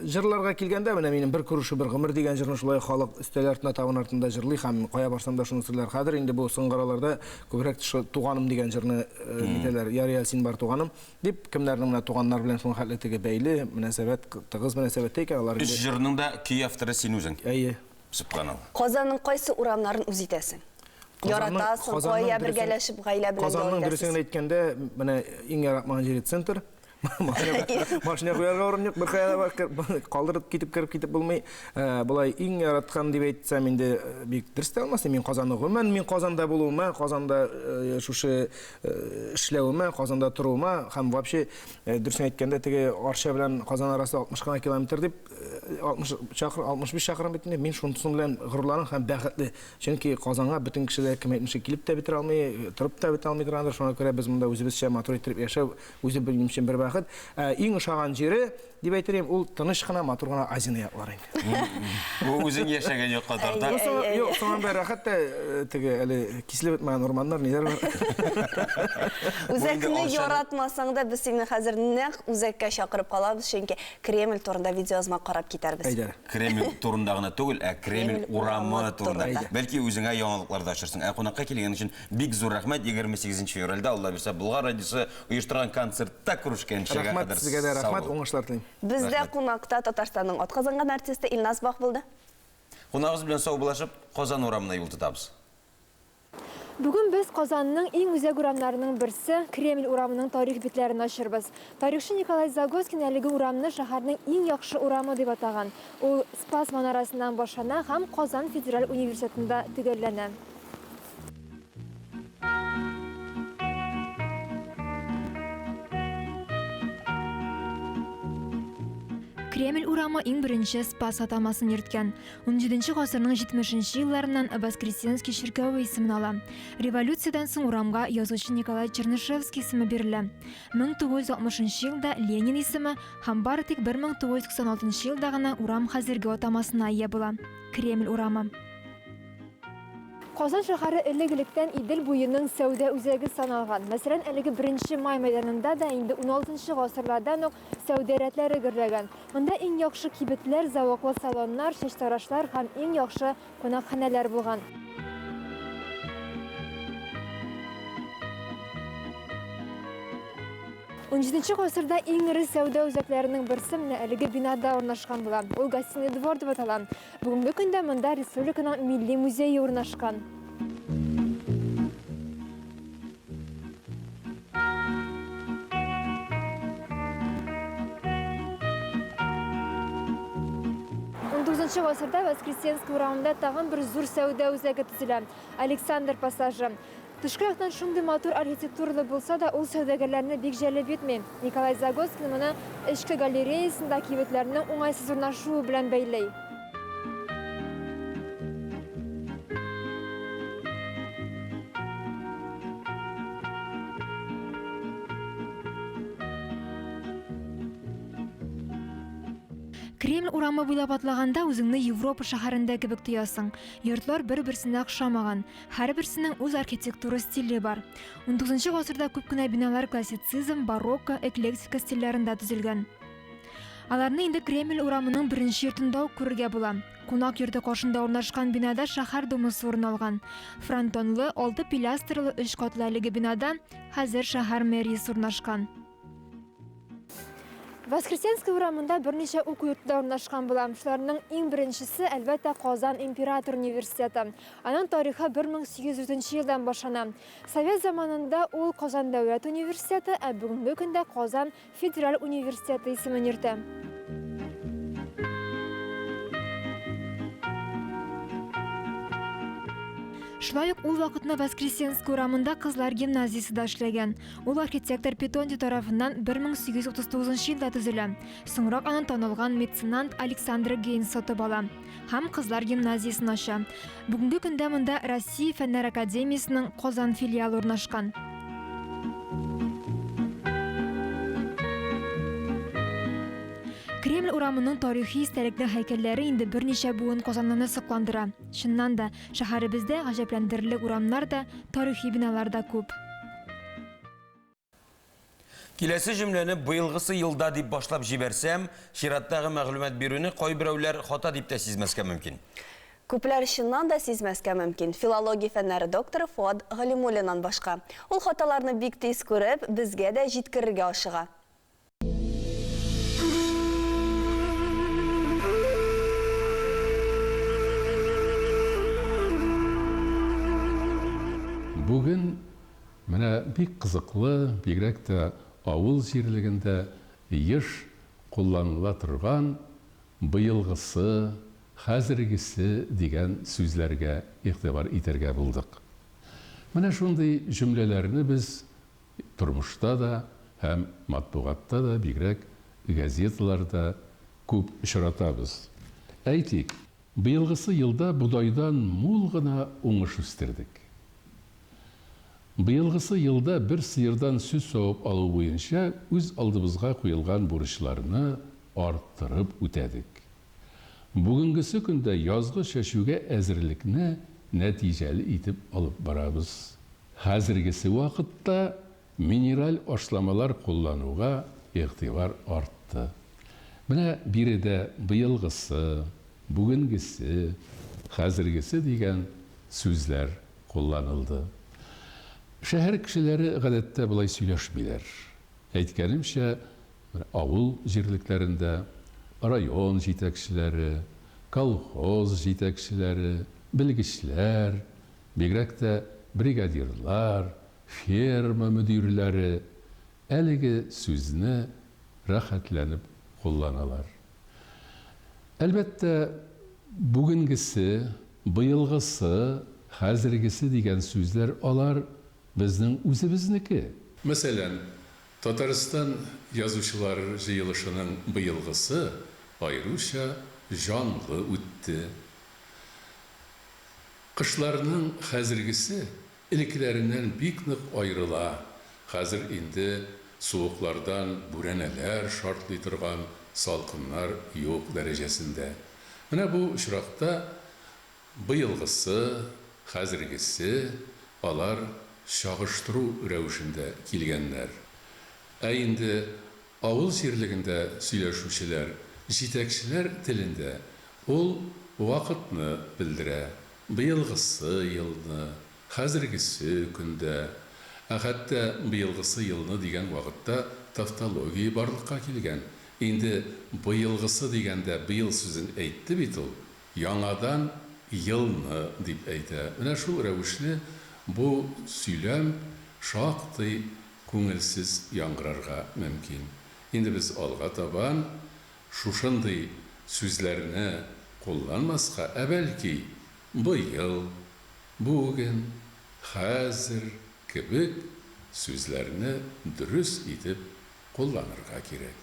җырларга килгәндә, менә минем Бер күрешү, бер гомер дигән җырны шулай халык өстәл артында, табын артында җырлый һәм кая барсам да шуны сөйләр. Хәзер инде бу соңгы араларда күбрәк шул Туганым дигән җырны нитәләр, Ярый әле син бар, туганым, дип, кемнәрнең менә туганнар белән шуның хәтле теге бәйле мөнәсәбәт, тыгыз мөнәсәбәттә икән, алар Өч инде. җырның да көй авторы син үзең. Әйе. Сөбханалла. Казанның кайсы урамнарын үз итәсең? Казанның, Яратасың, Казанның кая дөресен, бергәләшеп гаилә белән ял Казанның дөресен итәсез? генә әйткәндә, менә иң яратмаган җире центр. Машина, машина куярга урын юк, беркая да бар, калдырып китеп кереп китеп булмый. Э, болай иң яраткан дип әйтсәм инде э, бик дөрес тә алмас. Мин Казанны гомумән мин Казанда булуыма, Казанда э, шушы эшләвемә, Казанда торуыма һәм вообще дөресен әйткәндә теге Арча белән Казан арасы 60 кына километр дип 60 чакрым, 65 чакрым бит инде. Мин шунысын белән горурланам һәм бәхетле. Чөнки Казанга бөтен кеше дә кем әйтмешли килеп тә бетерә алмый, торып та бетә алмый торгандыр. Шуңа күрә без монда үзебезчә матур иттереп яшәү үзе минем өчен бер бәхет. Ә иң ошаган җире, дип әйтер идем, ул тыныч кына, матур гына Азино яклары инде. Бу үзең яшәгән якка тарта. Юк, соң анда рәхәт тә теге әле киселеп бетмәгән урманнар, ниләр бар. Үзәкне яратмасаң да, без сине хәзер нәкъ үзәккә чакырып калабыз, чөнки Кремль турында видеоязма карап китәрбез. Әйдә. Кремль турында гына түгел, ә Кремль урамы турында. Бәлки үзеңә яңалыклар да ачырсың. Ә кунакка килгән өчен бик зур рәхмәт. 28 февральдә, Алла бирсә, Болгар радиосы оештырган концертта күрешкәнчегә Рәхмәт кадәр сезгә дә, сау рәхмәт, бул. уңышлар телим. Бездә Рәхмәт. кунакта Татарстанның атказанган артисты Илназ Бах булды. Кунагыбыз белән саубуллашып, Казан урамына юл тотабыз. Бүген без Казанның иң үзәк урамнарының берсе, Кремль урамының тарих битләрен ачырбыз. Тарихчы Николай Загоскин әлеге урамны шәһәрнең иң яхшы урамы дип атаган. Ул Спас манарасыннан башлана һәм Казан федераль университетында төгәлләнә. Кремль урамы иң беренче Спас атамасын йөрткән. Унҗиденче гасырның җитмешенче елларыннан Воскресенский чиркәве исемен ала. Революциядән соң урамга язучы Николай Чернышевский исеме бирелә. 1960 нчы елда Ленин исеме һәм бары тик 1996 нчы елда гына урам хәзерге атамасына ия була, Кремль урамы. Казан шәһәре элек-электән Идел буеның сәүдә үзәге саналган. Мәсәлән, әлеге Беренче май мәйданында да инде уналтынчы гасырлардан ук сәүдә рәтләре гөрләгән. Монда иң яхшы кибетләр, зәвыклы салоннар, чәчтарашлар һәм иң яхшы кунакханәләр булган. Унҗиденче гасырда иң эре сәүдә үзәкләренең берсе менә әлеге бинада урнашкан була. Ул Гостиный двор дип атала. Бүгенге көндә монда республиканың милли музее урнашкан. Унтугызынчы гасырда Воскресенск урамында тагын бер зур сәүдә үзәге төзелә, Александр пассажы. Тышкы яктан шундый матур архитектуралы булса да, ул сәүдәгәрләрне бик җәлеп итми. Николай Загоскин моны эчке галереясында кибетләрнең уңайсыз урнашуы белән бәйли. Кремль урамы буйлап атлаганда үзеңне Европа шәһәрендә кебек тоясың. Йортлар бер-берсенә охшамаган. Һәрберсенең үз архитектура стиле бар. Унтугызынчы гасырда күп кенә биналар классицизм, барокко, эклектика стильләрендә төзелгән. Аларны инде Кремль урамының беренче йортында ук күрергә була. Кунак йорты каршында урнашкан бинада шәһәр думасы урын алган. Фронтонлы, алты пилястрлы өч катлы әлеге бинада хәзер шәһәр мэриясе урнашкан. Воскресенская урамында берничә уку йорты да урнашкан була. Шуларның иң беренчесе, әлбәттә, Казан император университеты. Аның тарихы 1804 елдан башлана. Совет заманында ул Казан дәүләт университеты, ә бүгенге көндә Казан федераль университеты исемен йөртә. Шулай ук ул вакытны Воскресенская урамында кызлар гимназиясе дә эшләгән. Ул архитектор Питонди тарафыннан 1839 елда төзелә. Соңрак аны танылган меценант Александр Гейнс сатып ала һәм кызлар гимназиясен ача. Бүгенге көндә монда Россия Фәннәр академиясенең Казан филиалы урнашкан. Кремль урамының тарихи истәлекле һәйкәлләре инде берничә буын казанлыны сокландыра. Чыннан да, шәһәребездә гаҗәпләндерерлек урамнар да, тарихи биналар да күп. Киләсе җөмләне быелгысы елда дип башлап җибәрсәм, чираттагы мәгълүмат бирүне кайберәүләр хата дип тә сизмәскә мөмкин. Күпләр чыннан да сизмәскә мөмкин, филология фәннәре докторы Фоат Галимуллиннан башка. Ул хаталарны бик тиз күреп, безгә дә җиткерергә ашыга. Бүген Менә бик кызыклы, бигрәк тә авыл җирлегендә еш кулланыла торган быелгысы, хәзергесе дигән сүзләргә игътибар итәргә булдык. Менә шундый җөмләләрне без тормышта да һәм матбугатта да, бигрәк газеталарда күп очратабыз. Әйтик, Быелгысы елда бодайдан мул гына уңыш үстердек. Быелгысы елда бер сыердан сөт савып алу буенча үз алдыбызга куелган бурычларны арттырып үтәдек. Бүгенгесе көндә язгы чәчүгә әзерлекне нәтиҗәле итеп алып барабыз. Хәзергесе вакытта минераль ашламалар куллануга игътибар артты. Менә биредә быелгысы, бүгенгесе, хәзергесе дигән сүзләр кулланылды. Шәһәр кешеләре гадәттә болай сөйләшмиләр. Әйткәнемчә, авыл җирлекләрендә район җитәкчеләре, колхоз җитәкчеләре, белгечләр, бигрәк тә бригадирлар, ферма мөдирләре әлеге сүзне рәхәтләнеп кулланалар. Әлбәттә, бүгенгесе, быелгысы, хәзергесе дигән сүзләр алар безнең үзебезнеке. Мәсәлән, Татарстан Язучылар җыелышының быелгысы аеруча җанлы үтте. Кышларның хәзергесе элеккеләреннән бик нык аерыла, хәзер инде суыклардан бүрәнәләр шартлый торган салкыннар юк дәрәҗәсендә. Менә бу очракта быелгысы, хәзергесе алар чагыштыру рәвешендә килгәннәр. Ә инде авыл җирлегендә сөйләшүчеләр, җитәкчеләр телендә ул вакытны белдерә, быелгысы елны, хәзергесе көндә, ә хәтта быелгысы елны дигән вакытта тавтология барлыкка килгән, инде быелгысы дигәндә быел сүзен әйтте бит ул, яңадан елны дип әйтә. Менә шул рәвешле бу сөйләм шактый күңелсез яңгырарга мөмкин. Инде без алга табан шушындый сүзләрне кулланмаска, ә бәлки быел, бүген, хәзер кебек сүзләрне дөрес итеп кулланырга кирәк.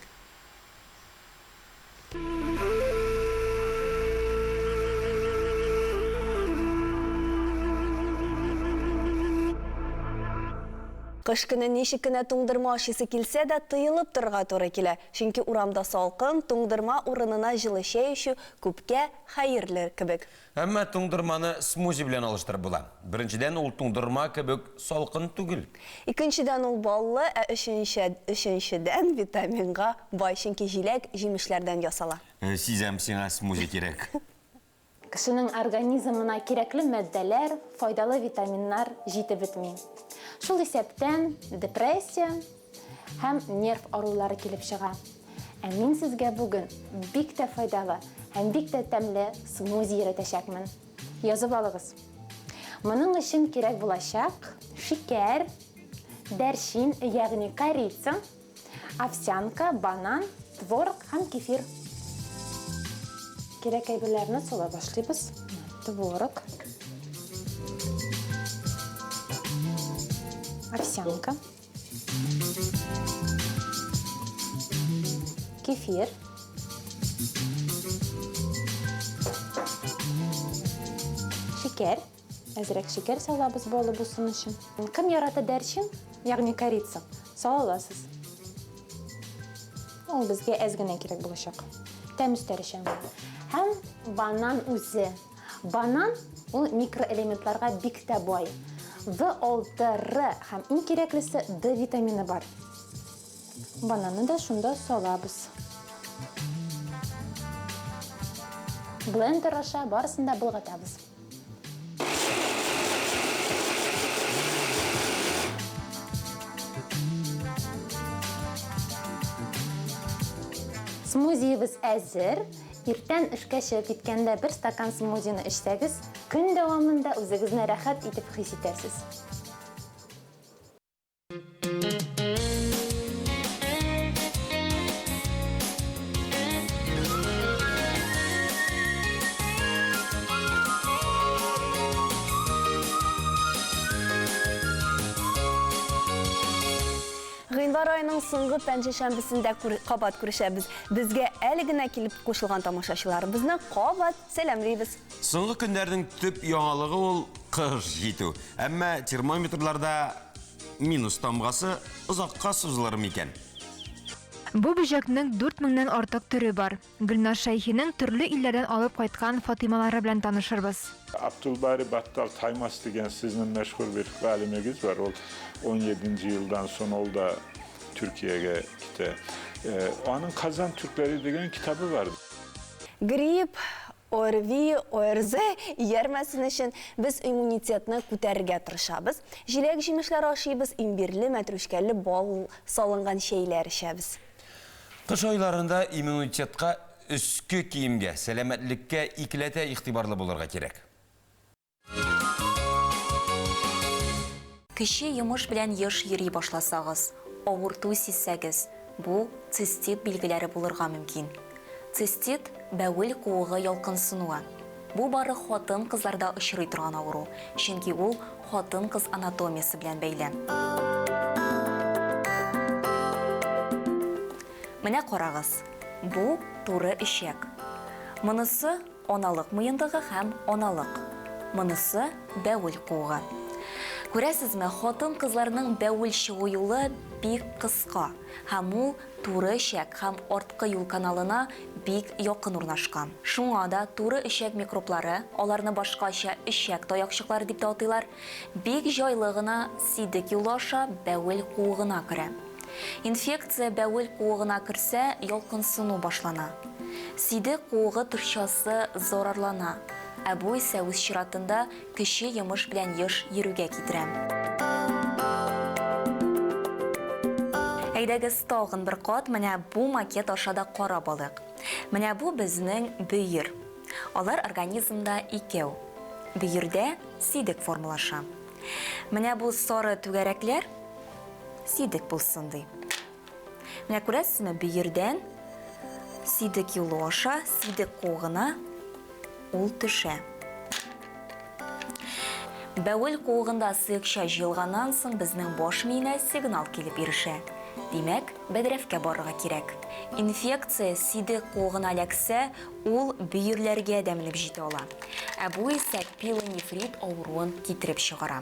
Кыш көне ничек кенә туңдырма ашыйсы килсә дә, тыелып торырга туры килә. Чөнки урамда салкын, туңдырма урынына җылы чәй эчү күпкә хәерле кебек. Әмма туңдырманы смузи белән алыштырып була. Беренчедән, ул туңдырма кебек салкын түгел. Икенчедән, ул баллы, ә өченчедән, витаминга бай, чөнки җиләк-җимешләрдән ясала. Сизәм, сиңа смузи кирәк. Кешенең организмына кирәкле матдәләр, файдалы витаминнар җитеп бетми. Шул исәптән депрессия һәм нерв арулары килеп чыга. Ә мин сезгә бүген бик тә файдалы һәм бик тә тәмле смузи өйрәтәчәкмен. Язып алыгыз. Моның өчен кирәк булачак шикәр, дәрчин, ягъни корица, Овсянка, банан, творог һәм кефир. Кирәк әйберләрне сала башлыйбыз. Творог. Овсянка. Кефир. Шикәр. Әзрәк шикәр салабыз балы булсын өчен. Кем ярата дәрчин, ягъни корица, сала аласыз. Ул безгә әз генә кирәк булачак. Тәм өстәр өчен. Һәм банан үзе. Банан ул микроэлементларга бик тә бай. В6, Р һәм иң кирәклесе D витамины бар. Бананны да шунда салабыз. Блендер аша барысын да болгатабыз. Смузиебез әзер. Иртән эшкә чыгып киткәндә бер стакан смузины эчсәгез, көн дәвамында үзегезне рәхәт итеп хис итәсез. Гыйнвар аеның соңгы пәнҗешәмбесендә кабат күрешәбез. Безгә әле генә килеп кушылган тамашачыларыбызны кабат сәламлибез. Соңгы көннәрнең төп яңалыгы ул кыш җитү. Әмма термометрларда минус тамгасы озакка сузылыр микән? Бу бөҗәкнең 4 меңнән артык төре бар. Гөлназ Шәйхинең төрле илләрдән алып кайткан Фатыймалары белән танышырбыз. Абдулбари Баттал Таймас дигән сезнең мәшһүр бер галимегез бар. Ул 17 нче елдан соң ул да Төркиягә китә. Аның Казан түркләре дигән китабы бар. Грипп, ОРВИ, ОРЗ иярмәсен өчен без иммунитетны күтәрергә тырышабыз. Җиләк-җимешләр ашыйбыз, имбирле, мәтрүшкәле бал салынган чәйләр эчәбез. Кыш айларында иммунитетка, өске киемгә, сәламәтлеккә икеләтә игътибарлы булырга кирәк. Кече йомыш белән еш йөри башласагыз, авырту сизсәгез, бу цистит билгеләре булырга мөмкин. Цистит, бәвел куыгы ялкынсынуы. Бу бары хатын-кызларда очрый торган авыру, чөнки ул хатын-кыз анатомиясе белән бәйле. Менә карагыз, бу туры эчәк. Монысы, Аналык муендыгы һәм аналык. Монысы, бәвел куыгы. Күрәсезме, хатын-кызларның бәвел чыгу юлы бик кыска һәм ул туры эчәк һәм арткы юл каналына бик якын урнашкан. Шуңа да туры эчәк микроблары, аларны башкача эчәк таякчыклары дип тә атыйлар, бик җайлы гына сидек юлы аша бәвел куыгына керә. Инфекция бәвел куыгына керсә, ялкынсыну башлана. Сидек куыгы тышчасы зарарлана, ә бу исә үз чиратында кече йомыш белән еш йөрүгә китерә. Әйдәгез тагын бер кат менә бу макет аша да карап алыйк. Менә бу безнең бөер. Алар организмда икәү. Бөердә сидек формалаша. Менә бу сары түгәрәкләр сидек булсын ди. Менә күрәсезме, бөердән сидек юлы аша сидек куыгына ул төшә. Бәвел куыгында сыекча җыелганнан соң безнең баш миенә сигнал килеп ирешә. Димәк, бәдрәфкә барырга кирәк. Инфекция сидек куыгына эләксә, ул бөерләргә дә менеп җитә ала. Ә бу исә пилонефрит авыруын китереп чыгара.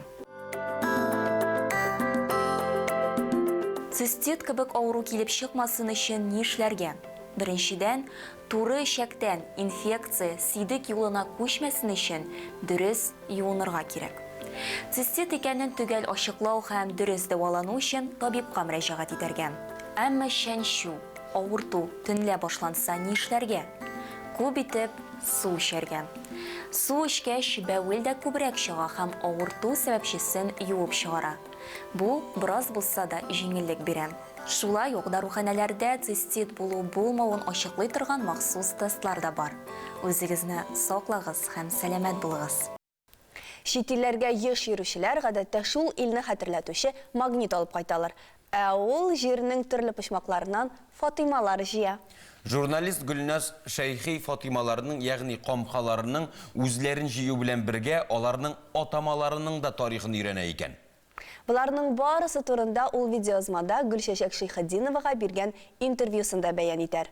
Цистит кебек авыру килеп чыкмасын өчен нишләргә? Беренчедән, туры эчәктән инфекция сидек юлына күчмәсен өчен дөрес юынырга кирәк. Цистит икәнен төгәл ачыклау һәм дөрес дәвалану өчен табибка мөрәҗәгать итәргә. Әмма чәнчү, авырту төнлә башланса нишләргә? Күп итеп су эчәргә. Су эчкәч, бәвел дә күбрәк чыга һәм авырту сәбәпчесен юып чыгара. Бу, бераз булса да, җиңеллек бирә. Шулай ук даруханәләрдә цистит булу-булмавын ачыклый торган махсус тестлар да бар. Үзегезне саклагыз һәм сәламәт булыгыз! Чит илләргә еш йөрүчеләр, гадәттә, шул илне хәтерләтүче магнит алып кайталар. Ә ул җирнең төрле почмакларыннан Фатыймалар җыя. Журналист Гөлназ Шәйхи Фатыймаларның, ягъни камкаларының үзләрен җыю белән бергә, аларның атамаларының да тарихын өйрәнә икән. Боларның барысы турында ул видеоязмада Гөлчәчәк Шәйхетдиновага биргән интервьюсында бәян итәр.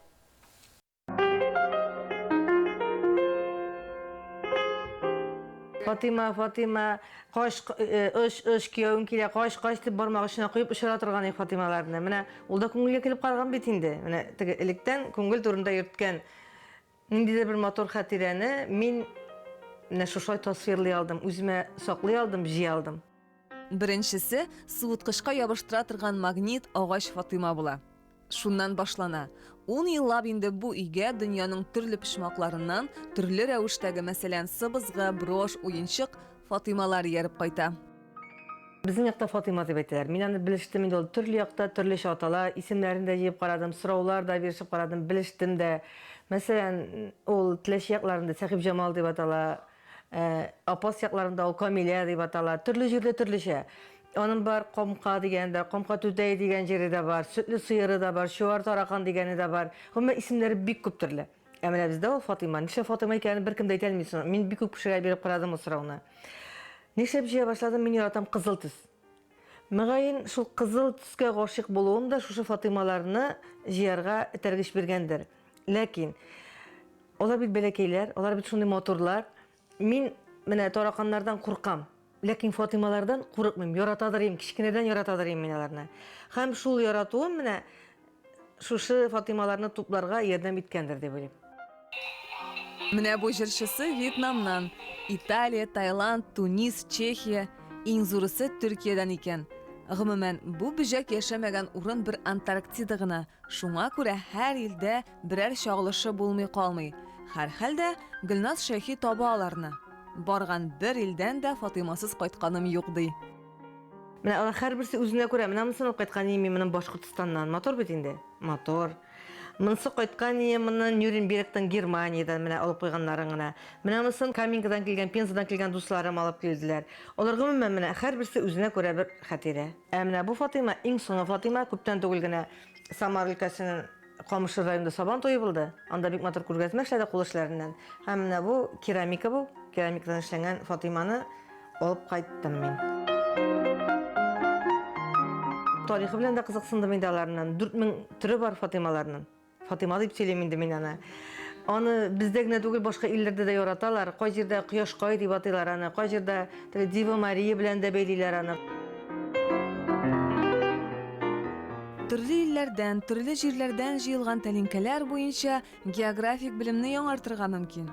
Фатыйма, Фатыйма, кач, оч, оч, кияүем килә, кач, кач дип бармак очына куеп очыра торган идек Фатыймаларны. Менә ул да күңелгә килеп карган бит инде. Менә теге электән күңел турында йөрткән ниндидер бер матур хатирәне мин менә шушылай тасвирлый алдым, үземә саклый алдым, җыя алдым. Беренчесе, суыткычка ябыштыра торган магнит агач Фатыйма була. Шуннан башлана. Ун еллап инде бу өйгә дөньяның төрле почмакларыннан төрле рәвештәге, мәсәлән, сыбызгы, брошь, уенчык Фатыймалар ияреп кайта. Безнең якта Фатыйма дип әйтәләр. Мин аны белештем инде, ул төрле якта төрлечә атала. Исемнәрен дә җыеп карадым, сораулар да бирешеп карадым, белештем дә. Мәсәлән, ул Теләче якларында Сәхибҗамал дип атала. Ә, Апас якларында ул Камилә дип атала. Төрле җирдә төрлечә. Аның бар Комка дигәне дә, Комка түтәй дигән җире дә бар, сөтле сыеры да бар, чуар таракан дигәне дә бар. Гомумән, исемнәре бик күп төрле. Ә менә бездә ул Фатыйма. Нишләп Фатыйма икәнен беркем дә әйтә алмый соң. Мин бик күп кешегә биреп карадым ул сорауны. Нишләп җыя башладым? Мин яратам кызыл төс. Мөгаен, шул кызыл төскә гашыйк булуым да шушы Фатыймаларны җыярга этәргеч биргәндер. Ләкин Алар бит бәләкәйләр, алар бит шундый матурлар. Мин менә тараканнардан куркам. Ләкин Фатыймалардан курыкмыйм, яратадыр идем, кечкенәдән яратадыр идем мин аларны. Һәм шул яратуым менә шушы Фатыймаларны тупларга ярдәм иткәндер дип уйлыйм. Менә бу җырчысы Вьетнамнан, Италия, Таиланд, Тунис, Чехия, иң зурысы Төркиядән икән. Гомумән, бу бөҗәк яшәмәгән урын бер Антарктида гына. Шуңа күрә һәр илдә берәр чагылышы булмый калмый. Һәрхәлдә, Гөлназ Шәйхи таба аларны. Барган бер илдән дә Фатыймасыз кайтканым юк, ди. Менә алар һәрберсе үзенә күрә. Менә монысын алып кайткан идем мин моны Башкортстаннан. Матур бит инде? Матур. Монысы кайткан идем моны Нюрнбергтан, Германиядән менә алып куйганнарын гына. Менә монысын Каменкадан килгән, Пензадан килгән дусларым алып килделәр. Алар гомумән менә һәрберсе үзенә күрә бер хатирә. Ә менә бу Фатыйма, иң соңгы Фатыйма, күптән түгел генә Самара өлкәсенең Камышлы районында Сабан туе булды. Анда бик матур күргәзмә эшләде кул эшләреннән. Һәм менә бу керамика бу, керамикадан эшләнгән Фатыйманы алып кайттым мин. Тарихы белән дә кызыксындым инде аларның. 4000 төре бар Фатыймаларның. Фатыйма дип сөйлим инде мин аны. Аны бездә генә түгел, башка илләрдә дә яраталар. Кай җирдә Кояшкай дип атыйлар аны, кай җирдә теге Дива Мария белән дә бәйлиләр аны. Төрле илләрдән, төрле җирләрдән җыелган тәлинкәләр буенча географик белемне яңартырга мөмкин.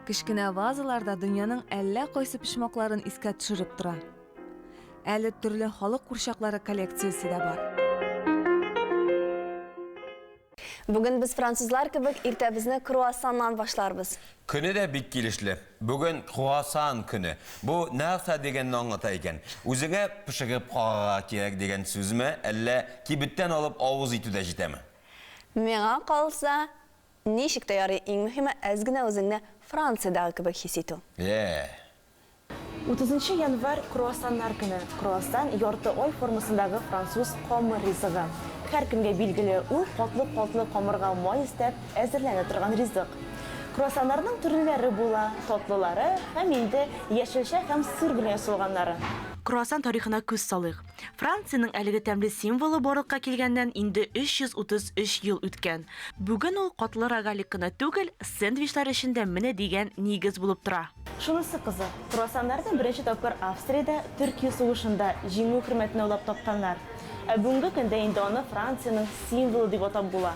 Кечкенә вазалар да дөньяның әллә кайсы почмакларын искә төшереп тора. Әле төрле халык курчаклары коллекциясе дә бар. Бүген без французлар кебек иртәбезне круассаннан башларбыз. Көне дә бик килешле. Бүген круассан көне. Бу нәрсә дигәнне аңлата икән? Үзеңә пешереп карарга кирәк дигән сүзме, әллә кибеттән алып авыз итү дә җитәме? Миңа калса, ничек тә ярый, иң мөһиме, әз генә үзеңне Франциядәге кебек хис итү. Е-е. Утызынчы январь, круассаннар көне. Круассан, ярты ай формасындагы француз камыр ризыгы. Һәркемгә билгеле, ул катлы-катлы камырга май өстәп әзерләнә торган ризык. Круассаннарның төрлеләре була, татлылары һәм инде яшелчә һәм сыр белән ясалганнары. Круассан тарихына күз салыйк. Франциянең әлеге тәмле символы барлыкка килгәннән инде 333 ел үткән. Бүген ул катлы рогалик кына түгел, сэндвичлар өчен дә менә дигән нигез булып тора. Шунысы кызык, круассаннарны беренче тапкыр Австриядә Төркия сугышында җиңү хөрмәтенә уйлап тапканнар. Ә бүгенге көндә инде аны Франциянең символы дип атап була.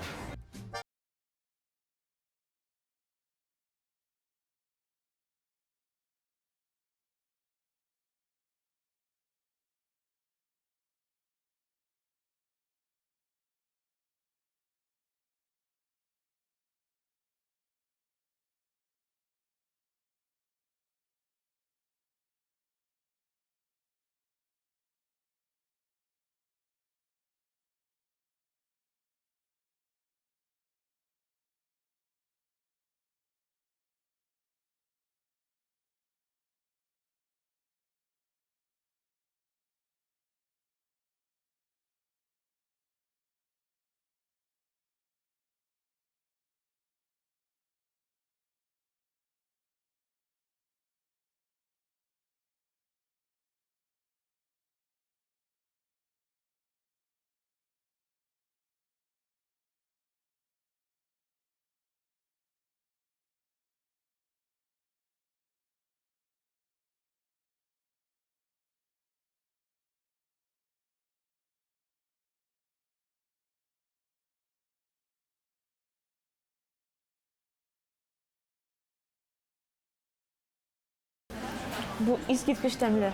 Бу искиткеч тәмле.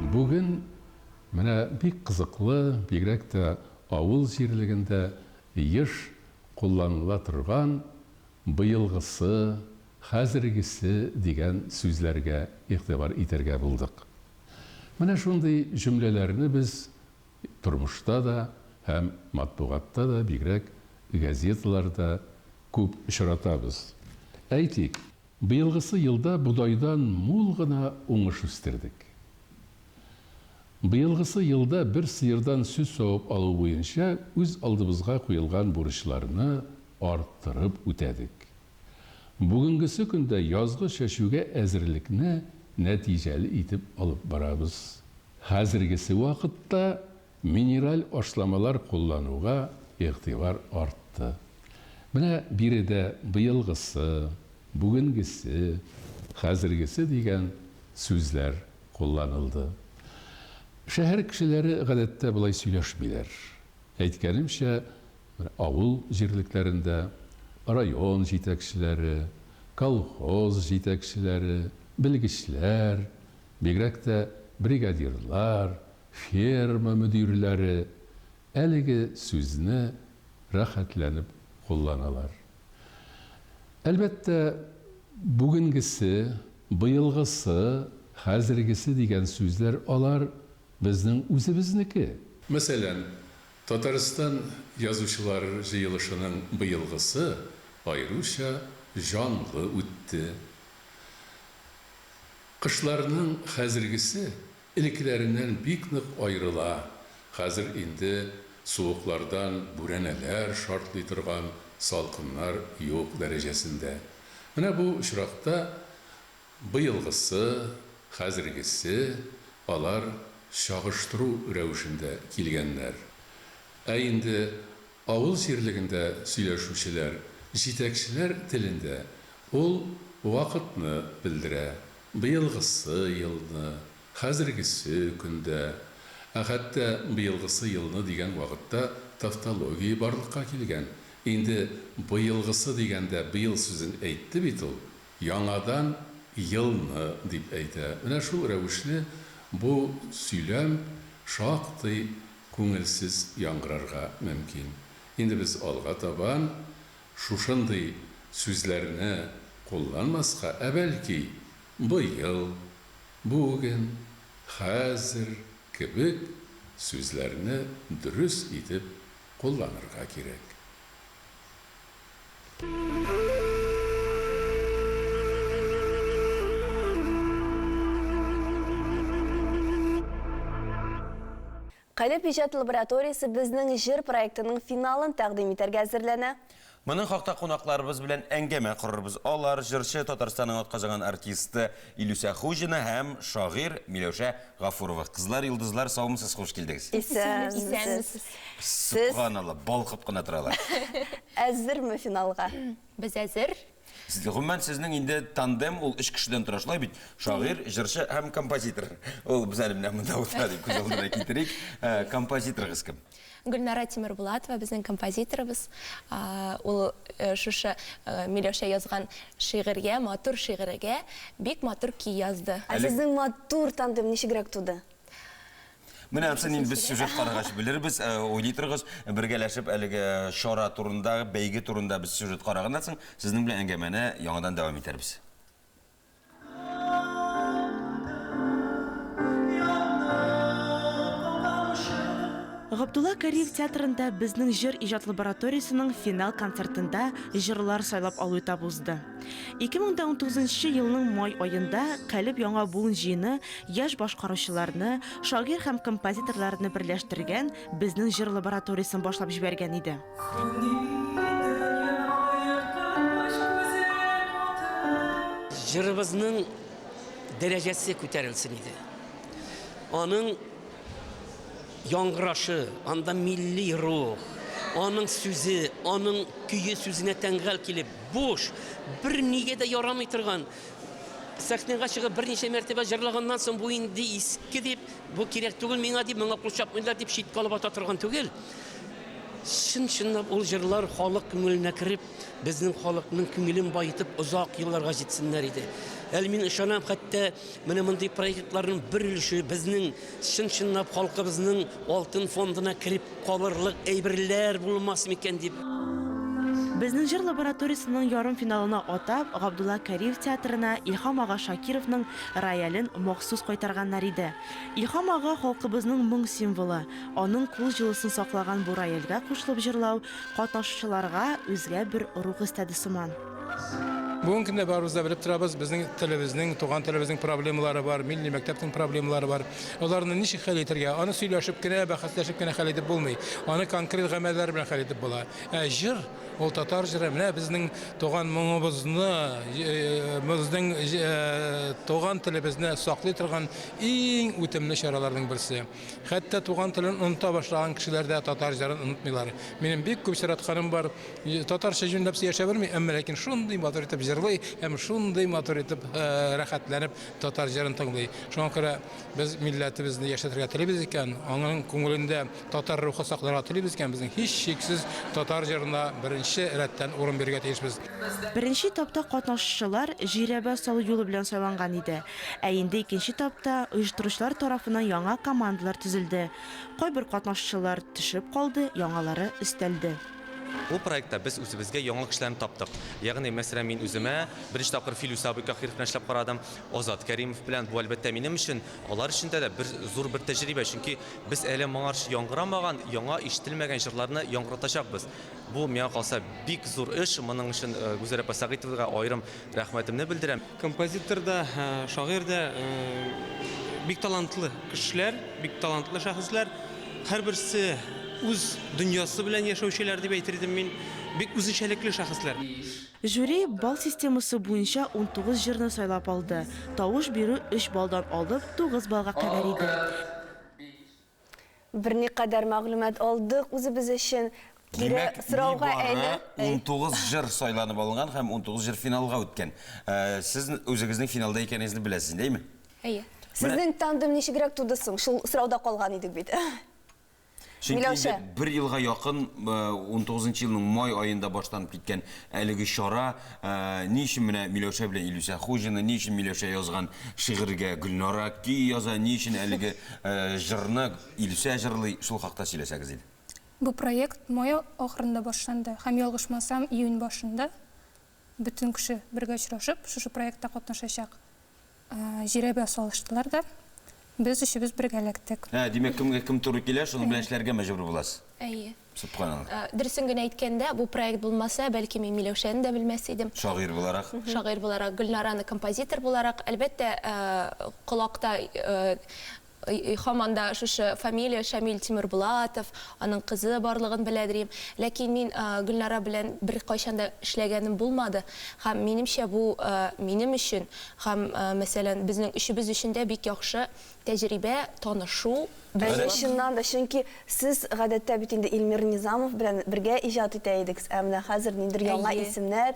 Бүген менә бик кызыклы, бигрәк тә авыл җирлегендә еш кулланыла торган быелгысы, хәзергесе дигән сүзләргә игътибар итәргә булдык. Менә шундый җөмләләрне без тормышта да һәм матбугатта да, бигрәк газеталарда күп очратабыз. Әйтик, быелгысы елда бодайдан мул гына уңыш үстердек. Быелгысы елда бер сыердан сөт савып алу буенча үз алдыбызга куелган бурычларны арттырып үтәдек. Бүгенгесе көндә язгы чәчүгә әзерлекне нәтиҗәле итеп алып барабыз. Хәзергесе вакытта минераль ашламалар куллануга игътибар артты. Менә биредә быелгысы, бүгенгесе, хәзергесе дигән сүзләр кулланылды. Шәһәр кешеләре гадәттә болай сөйләшмиләр. Әйткәнемчә, авыл җирлекләрендә район җитәкчеләре, колхоз җитәкчеләре, белгечләр, бигрәк тә бригадирлар, ферма мөдирләре әлеге сүзне рәхәтләнеп кулланалар. Әлбәттә, бүгенгесе, быелгысы, хәзергесе дигән сүзләр алар безнең үзебезнеке. Мәсәлән, Татарстан Язучылар җыелышының быелгысы аеруча җанлы үтте. Кышларның хәзергесе элеккеләреннән бик нык аерыла, хәзер инде суыклардан бүрәнәләр шартлый торган салкыннар юк дәрәҗәсендә. Менә бу очракта Быелгысы, хәзергесе, алар чагыштыру рәвешендә килгәннәр. Ә инде авыл җирлегендә сөйләшүчеләр, җитәкчеләр телендә ул вакытны белдерә, быелгысы елны, хәзергесе көндә, ә хәтта быелгысы елны дигән вакытта тавтология барлыкка килгән, инде быелгысы дигәндә быел сүзен әйтте бит ул, Яңадан елны дип әйтә. Менә шул рәвешле бу сөйләм шактый күңелсез яңгырарга мөмкин. Инде без алга табан шушындый сүзләрне кулланмаска, ә бәлки быел, бүген, хәзер кебек сүзләрне дөрес итеп кулланырга кирәк. Калеб иҗат лабораториясе Безнең җыр проектының финалын тәкъдим итәргә әзерләнә. Моның хакта кунакларыбыз белән әңгәмә корырбыз. Алар, җырчы, Татарстанның атказанган артисты Илүсә Хуҗина һәм шагыйрь Миләүшә Гафурова. Кызлар, йолдызлар, саумысыз, хуш килдегез. Исәнмесез. Сөбханалла, балкып кына торалар. Әзерме финалга? Без әзер. Гомумән, сезнең инде тандем ул өч кешедән тора, шулай бит? Шагыйрь, җырчы һәм композитор. Ул без әле менә монда утыра дип күз алдына китерик. Композиторыгыз кем? Гөлнара Тимербулатова безнең композиторыбыз. Ул шушы Миләүшә язган шигырьгә, матур шигырьгә бик матур көй язды. Ә сезнең матур тандем ничегрәк туды? Менә ансын инде без сюжет карагач белербез. Уйлый торыгыз, бергәләшеп әлеге чара турында, бәйге турында без сюжет караганнан соң, сезнең белән әңгәмәне яңадан дәвам итәрбез. Габдулла Кариев театрында Безнең җыр иҗат лабораториясенең финал концертында җырлар сайлап алу этабы узды. 2019 нчы елның май аенда Калеб яңа буын җыены яшь башкаручыларны, шагыйрь һәм композиторларны берләштергән Безнең җыр лабораториясен башлап җибәргән иде. Җырыбызның дәрәҗәсе күтәрелсен иде. Аның яңгырашы, анда милли рух, аның сүзе, аның көе сүзенә тәңгәл килеп, буш, бернигә дә ярамый торган сәхнәгә чыгып берничә мәртәбә җырлаганнан соң бу инде иске дип, бу кирәк түгел миңа дип, моңа кул чапмыйлар дип читкә алып ата торган түгел. Чын-чынлап ул җырлар халык күңеленә кереп, безнең халыкның күңелен баетып озак елларга җитсеннәр иде. Әле мин ышанам, хәтта менә мондый проектларның бер өлеше безнең чын-чынлап халкыбызның алтын фондына кереп калырлык әйберләр булмас микән дип. Безнең җыр лабораториясенең ярымфиналына атап, Габдулла Кариев театрына Илһам ага Шакировның роялен махсус кайтарганнар иде. Илһам ага халкыбызның моң символы. Аның кул җылысын саклаган бу рояльгә кушылып җырлау катнашучыларга үзгә бер рух өстәде сыман. Бүгенге көндә барыбыз да белеп торабыз, безнең телебезнең, туган телебезнең проблемалары бар, милли мәктәпнең проблемалары бар. Аларны ничек хәл итәргә? Аны сөйләшеп кенә, бәхәсләшеп кенә хәл итеп булмый. Аны конкрет гамәлләр белән хәл итеп була. Ә җыр, ул татар җыры, менә безнең туган моңыбызны, безнең туган телебезне саклый торган иң үтемле чараларның берсе. Хәтта туган телен оныта башлаган кешеләр дә татар җырын онытмыйлар. Минем бик күп очратканым бар. Татарча җүнләп сөйләшә белми, әмма ләкин шундый матур итеп җырлый һәм шундый матур итеп рәхәтләнеп татар җырын тыңлый. Шуңа күрә без милләтебезне яшәтергә телибез икән, аның күңелендә татар рухы сакларга телибез икән, безнең һичшиксез татар җырына беренче рәттән урын бирергә тиешбез. Беренче этапта катнашучылар жирәбә салу юлы белән сайланган иде. Ә инде икенче этапта оештыручылар тарафыннан яңа командалар төзелде. Кайбер катнашучылар төшеп калды, яңалары өстәлде. Бу проектта без үзебезгә яңа кешеләрне таптык. Ягъни, мәсәлән, мин үземә беренче тапкыр Филүс абый Каһиров белән эшләп карадым, Азат Кәримов белән. Бу, әлбәттә, минем өчен, алар өчен дә бер зур бер тәҗрибә, чөнки без әле моңарчы яңгырамаган, яңа ишетелмәгән җырларны яңгыратачакбыз. Бу, миңа калса, бик зур эш. Моның өчен Гүзәл апа Сәгыйтовага аерым рәхмәтемне белдерәм. Композитор да, шагыйрь дә бик талантлы кешеләр, бик талантлы шәхесләр. Һәрберсе үз дөньясы белән яшәүчеләр дип әйтер идем мин. Бик үзенчәлекле шәхесләр. Жюри балл системасы буенча 19 җырны сайлап алды. Тавыш бирү өч баллдан алып 9 баллга кадәр иде. Берникадәр мәгълүмат алдык үзебез өчен. Кире Димәк, сорауга нибары әйлән. 19 җыр сайланып алынган һәм 19 җыр финалга үткән. Э, Сез үзегезнең финалда икәнегезне беләсез инде, әйме? Әйе. Сезнең тандем ничегрәк туды соң? Шул сорауда калган идек бит. Чөнки инде Миләүшә. бер елга якын, 19 елның май аенда башланып киткән әлеге чара, э, ни өчен менә Миләүшә белән Илүсә Хуҗина, ни өчен Миләүшә язган шигырьгә Гөлнара көй яза, ни өчен әлеге э, җырны Илүсә җырлый, шул хакта сөйләсәгез иде. Бу проект май ахырында башланды һәм, ялгышмасам, июнь башында бөтен кеше бергә очрашып, шушы проектта катнашачак Жирәбә салыштылар да, без өчебез бергә эләктек. Ә, димәк, кемгә кем туры килә, шуның белән эшләргә мәҗбүр буласыз. Әйе. Сөбханалла. Дөресен генә әйткәндә, бу проект булмаса, бәлки мин Миләүшәне дә белмәс идем. Шагыйрь буларак. Шагыйрь буларак, Гөлнараны композитор буларак, әлбәттә, колакта Һаман да шушы фамилия Шамил Тимербулатов, аның кызы барлыгын беләдер идем. Ләкин мин Гөлнара белән беркайчан да эшләгәнем булмады. Һәм, минемчә, бу минем өчен һәм, мәсәлән, безнең өчебез өчен дә бик яхшы тәҗрибә, танышу, Әйе, дуслык. чыннан да, чөнки сез гадәттә бит инде Илмир Низамов белән бергә иҗат итә идегез, ә менә хәзер ниндидер яңа Әйе. исемнәр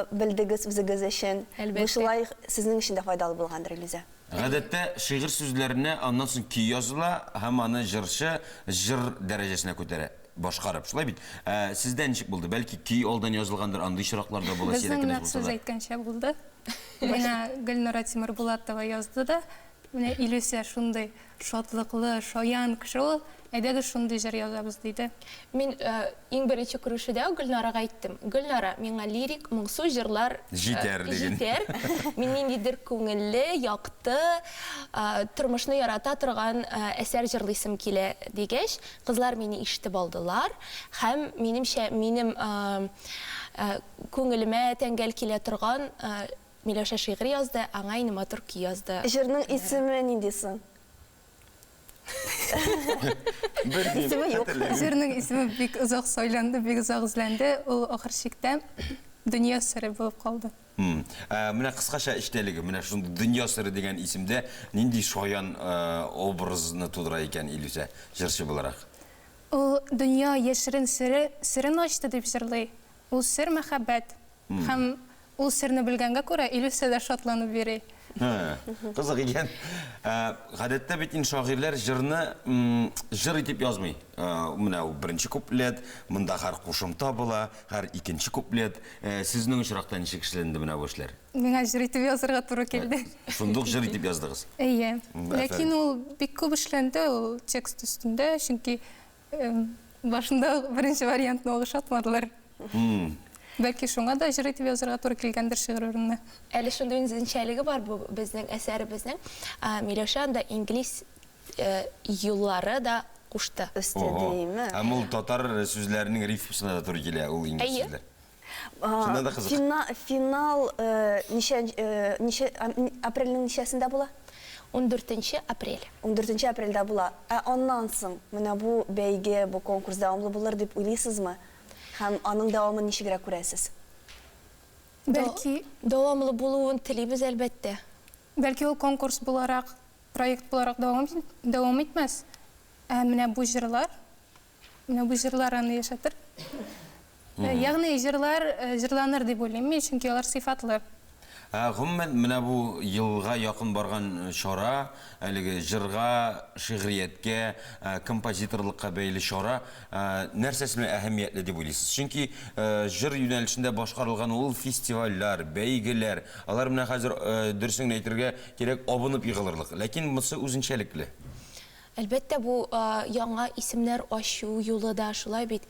белдегез үзегез өчен. Бу Әлбәттә. шулай сезнең өчен дә файдалы булгандыр, Илүзә. Гадәттә, шигырь сүзләренә аннан соң көй языла һәм аны җырчы җыр дәрәҗәсенә күтәрә, башкарып. Шулай бит? Ә сездә ничек булды? Бәлки, көй алдан язылгандыр, андый очраклар да була, сирәк Безнең кенә нәкъ булса сез да. әйткәнчә булды. Менә Гөлнара Тимербулатова язды да, менә Илүсә шундый шатлыклы, шаян кеше ул, әйдәгез шундый җыр язабыз, диде. Мин иң беренче күрешүдә үк Гөлнарага әйттем, Гөлнара, миңа лирик, моңсу җырлар Җитәр, диген. җитәр. Мин ниндидер күңелле, якты, тормышны ярата торган әсәр җырлыйсым килә, дигәч, кызлар мине ишетеп алдылар һәм, минемчә, минем күңелемә тәңгәл килә торган Миләүшә шигырь язды, аңа инде матур көй язды. Җырның исеме нинди соң? Исеме юк. Җырның исеме бик озак сайланды, бик озак эзләнде. Ул ахыр чиктә Дөнья сере булып калды. Ә менә кыскача эчтәлеге, менә шундый Дөнья сере дигән исемдә нинди шаян образны тудыра икән Илүсә, җырчы буларак? Ул дөнья яшерен сере, серен ачты дип җырлый. Ул сер, мәхәббәт. Һәм Ул серне белгәнгә күрә, Илүсә дә шатланып йөри. Кызык икән. Гадәттә бит инде шагыйрьләр җырны җыр итеп язмый. Менә ул беренче куплет, монда һәр кушымта була, һәр икенче куплет. Сезнең очракта ничек эшләнде менә бу эшләр? Миңа җыр итеп язырга туры килде. Шундук җыр итеп яздыгыз? Әйе. Ләкин ул бик күп эшләнде, ул текст өстендә, чөнки Башында ук беренче вариантны ук ошатмадылар. Бәлки шуңа да җыр итеп язырга туры килгәндер шигырь урынына. Әле шундый үзенчәлеге бар бу безнең әсәребезнең. Миләүшә анда инглиз юллары да кушты. Ого. Һәм ул татар сүзләренең рифмасына да туры килә ул инглиз Әйе. сүзләр. Чыннан да кызык. Финал ничә, ничә, апрельнең ничәсендә була? Ундүртенче апрель. Ундүртенче апрельдә була. Ә аннан соң менә бу бәйге, бу конкурс дәвамлы булыр дип уйлыйсызмы? Һәм аның дәвамын ничегрәк күрәсез? Бәлки. Дәвамлы булуын телибез, әлбәттә. Бәлки ул конкурс буларак, проект буларак дәвам итмәс, ә менә бу җырлар Менә бу җырлар аны яшәтер. Ягъни җырлар җырланыр дип уйлыйм мин, чөнки алар сыйфатлы. Ә гомумән, менә бу елга якын барган чара, әлеге җырга, шигърияткә, композиторлыкка бәйле чара нәрсәсе белән әһәмиятле дип уйлыйсыз? Чөнки җыр юнәлешендә башкарылган ул фестивальләр, бәйгеләр, алар менә хәзер, дөресен генә әйтергә кирәк, абынып егылырлык. Ләкин монысы үзенчәлекле. Әлбәттә, бу яңа исемнәр ачу юлы да шулай бит.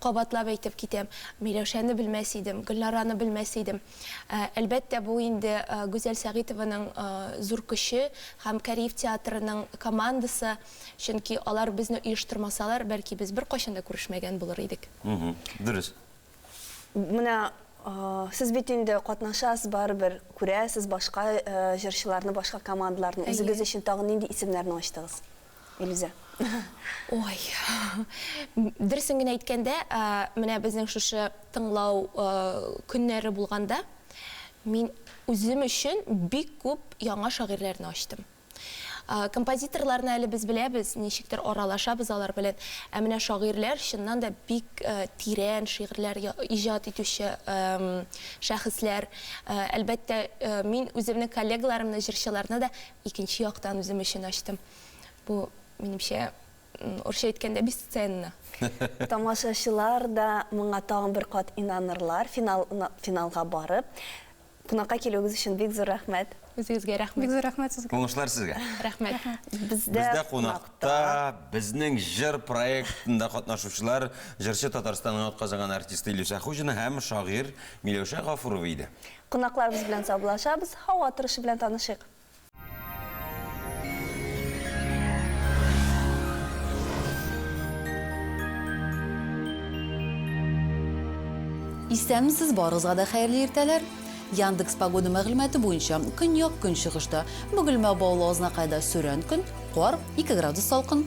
Кабатлап әйтеп китәм, Миләүшәне белмәс идем, Гөлнараны белмәс идем. Әлбәттә, бу инде Гүзәл Сәгыйтованың зур көче һәм Кариев театрының командасы, чөнки алар безне оештырмасалар, бәлки без беркайчан да күрешмәгән булыр идек. Дөрес. Менә сез бит инде катнашасыз барыбер, күрәсез башка җырчыларны, башка командаларны. Үзегез өчен тагын нинди исемнәрне ачтыгыз, Илүзә? Ой, дөресен генә әйткәндә, менә безнең шушы тыңлау көннәре булганда, мин үзем өчен бик күп яңа шагыйрьләрне ачтым. Композиторларны әле без беләбез, ничектер аралашабыз алар белән. Ә менә шагыйрьләр, чыннан да бик тирән шигырьләр иҗат итүче шәхесләр. Әлбәттә, мин үземнең коллегаларымны, җырчыларны да икенче яктан үзем өчен ачтым. Бу, минемчә, урысча әйткәндә, бесценно. Тамашачылар да моңа тагын бер кат инанырлар, финал, финалга барып. Кунакка килүегез өчен бик зур рәхмәт. Үзегезгә рәхмәт. Бик зур рәхмәт сезгә. Уңышлар сезгә. Рәхмәт. Бездә Бездә кунакта безнең җыр проектында катнашучылар, җырчы Татарстанның атказанган артисты Илүсә Хуҗина һәм шагыйрь Миләүшә Гафурова иде. Кунакларыбыз белән саубуллашабыз, һава торышы белән танышыйк. Исәнмесез, барыгызга да хәерле иртәләр. Яндекс Погода мәгълүматы буенча, көньяк-көнчыгышта, Бөгелмә, Баулы, Азнакайда сүрән көн, кар, 2 градус салкын.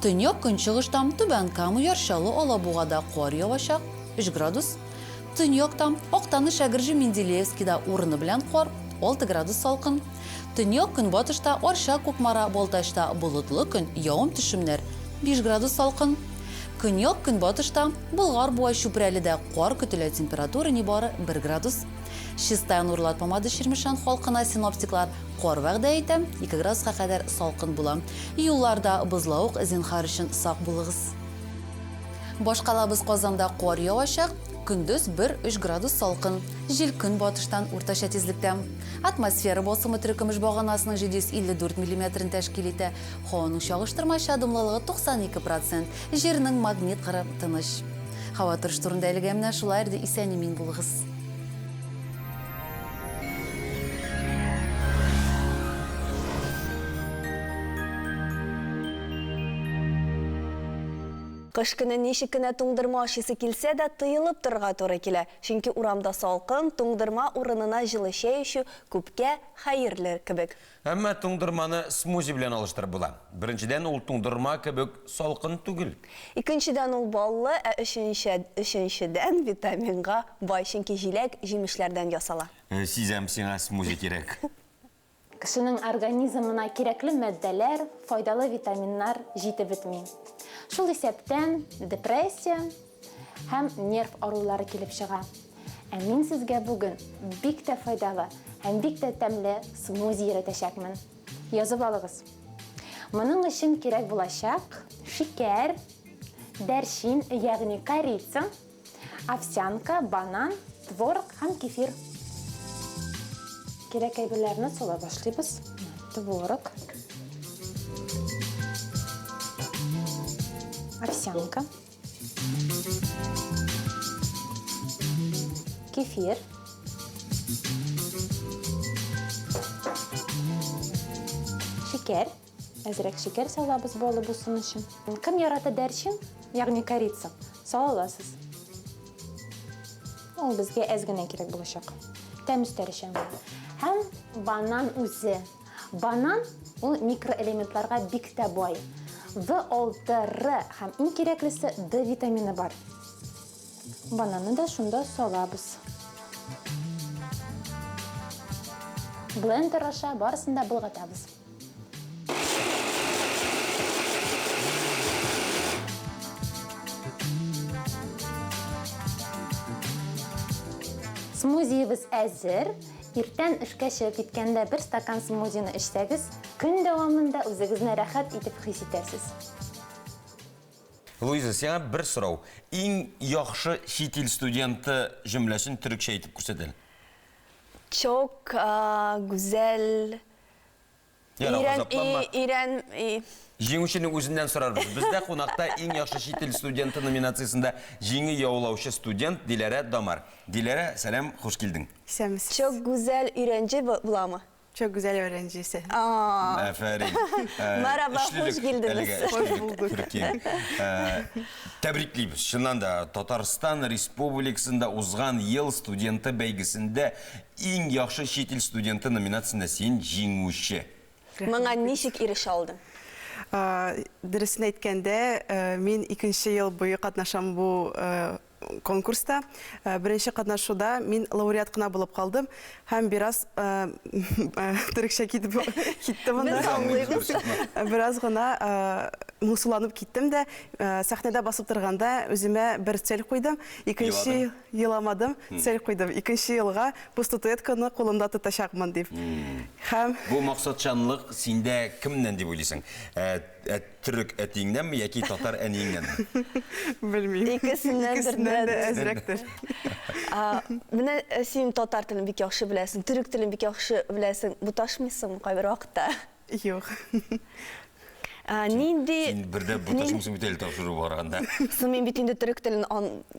Төньяк-көнчыгышта, Түбән Кама, Яр Чаллы, Алабугада кар явачак, 3 градус. Төньякта, Актаныш, Әгерҗе, Менделеевскида урыны белән кар, 6 градус салкын. Төньяк-көнбатышта, Арча, Кукмара, Балтачта болытлы көн, явым-төшемнәр, 5 градус салкын. Көньяк-көнбатышта, Болгар, Буа, Чүпрәледә кар көтелә, температура нибары 1 градус. Чистай, Нурлат, Мамадыш, Чирмешән халкына синоптиклар кар вәгъдә итә, 2 градуска кадәр салкын була. Юлларда бозлавык, зинһар өчен сак булыгыз. Башкалабыз Казанда кар явачак, көндез бер-өч градус салкын. Җил көнбатыштан уртача тизлектә. Атмосфера басымы терекөмеш баганасының 754 миллиметрын тәшкил итә. Һаваның чагыштырмача дымлылыгы 92 процент. Җирнең магнит кыры тыныч. Һава торышы турында әлегә менә шулай, ди, исән-имин булыгыз. Кыш көне ничек кенә туңдырма ашыйсы килсә дә, тыелып торырга туры килә. Чөнки урамда салкын, туңдырма урынына җылы чәй эчү күпкә хәерле кебек. Әмма туңдырманы смузи белән алыштырып була. Беренчедән, ул туңдырма кебек салкын түгел. Икенчедән, ул баллы, ә өченче, өченчедән, витаминга бай, чөнки җиләк җимешләрдән ясала. Сизәм, сиңа смузи кирәк. Кешенең организмына кирәкле матдәләр, файдалы витаминнар җитеп бетми. Шул исәптән депрессия һәм нерв авырулары килеп чыга. Ә мин сезгә бүген бик тә файдалы һәм бик тә тәмле смузи өйрәтәчәкмен. Язып алыгыз. Моның өчен кирәк булачак шикәр, дәрчин, ягъни корица, овсянка, банан, творог һәм кефир. Кирәк әйберләрне сала башлыйбыз. Творог, овсянка. Кефир. Шикәр. Әзрәк шикәр салабыз балы булсын өчен. Кем ярата дәрчин, ягъни корица, сала аласыз. Ул безгә әз генә кирәк булачак. Тәм өстәр өчен. Һәм банан үзе. Банан ул микроэлементларга бик тә бай. В6, Р һәм иң кирәклесе Д витамины бар. Бананны да шунда салабыз. Блендер аша барысын да болгатабыз. Смузиебез әзер. Иртән эшкә чыгып киткәндә бер стакан смузины эчсәгез, көн дәвамында үзегезне рәхәт итеп хис итәрсез. Луиза, сиңа бер сорау. Иң яхшы чит ил студенты җөмләсен төрекчә әйтеп күрсәт әле. Чок гүзәл Ярар, Өйрән, газапланма. и, өйрән, и. Җиңүченең үзеннән сорарбыз. Бездә кунакта иң яхшы чит ил студенты номинациясендә җиңү яулаучы студент Диләрә Дамар. Диләрә, сәлам, хуш килдең. Исәнмесез. Çok güzel öğrenci буламы? Çok güzel öğrencisi. А. Афәрин. Merhaba, hoş geldiniz. Хуш булдык. Тәбриклибез. Чыннан да, Татарстан Республикасында узган ел студенты бәйгесендә Иң яхшы чит ил студенты номинациясендә син җиңүче. Моңа ничек ирешә алдың? Дөресен әйткәндә, мин икенче ел буе катнашам бу конкурста. Беренче катнашуда мин лауреат кына булып калдым һәм бераз төрекчә китеп китте монда. Без аңлыйбыз. Бераз гына моңсуланып киттем дә, сәхнәдә басып торганда үземә бер цель куйдым. Икенче Еламадым, цель куйдым. Икенче елга бу статуэтканы кулымда тотачакмын дип. Һәм Бу максатчанлык синдә кемнән дип уйлыйсың? Ә, ә, төрек әтиеңнәнме яки татар әниеңнәнме? Белмим. Икесеннән Икесеннән дә әзрәктер. Менә э, син татар телен бик яхшы беләсең, төрек телен бик яхшы беләсең. Буташмыйсыңмы кайбер вакытта? Юк. Нинди Син бер дә буташмыйсың бит әле тапшыру барганда. Соң мин бит инде төрек телен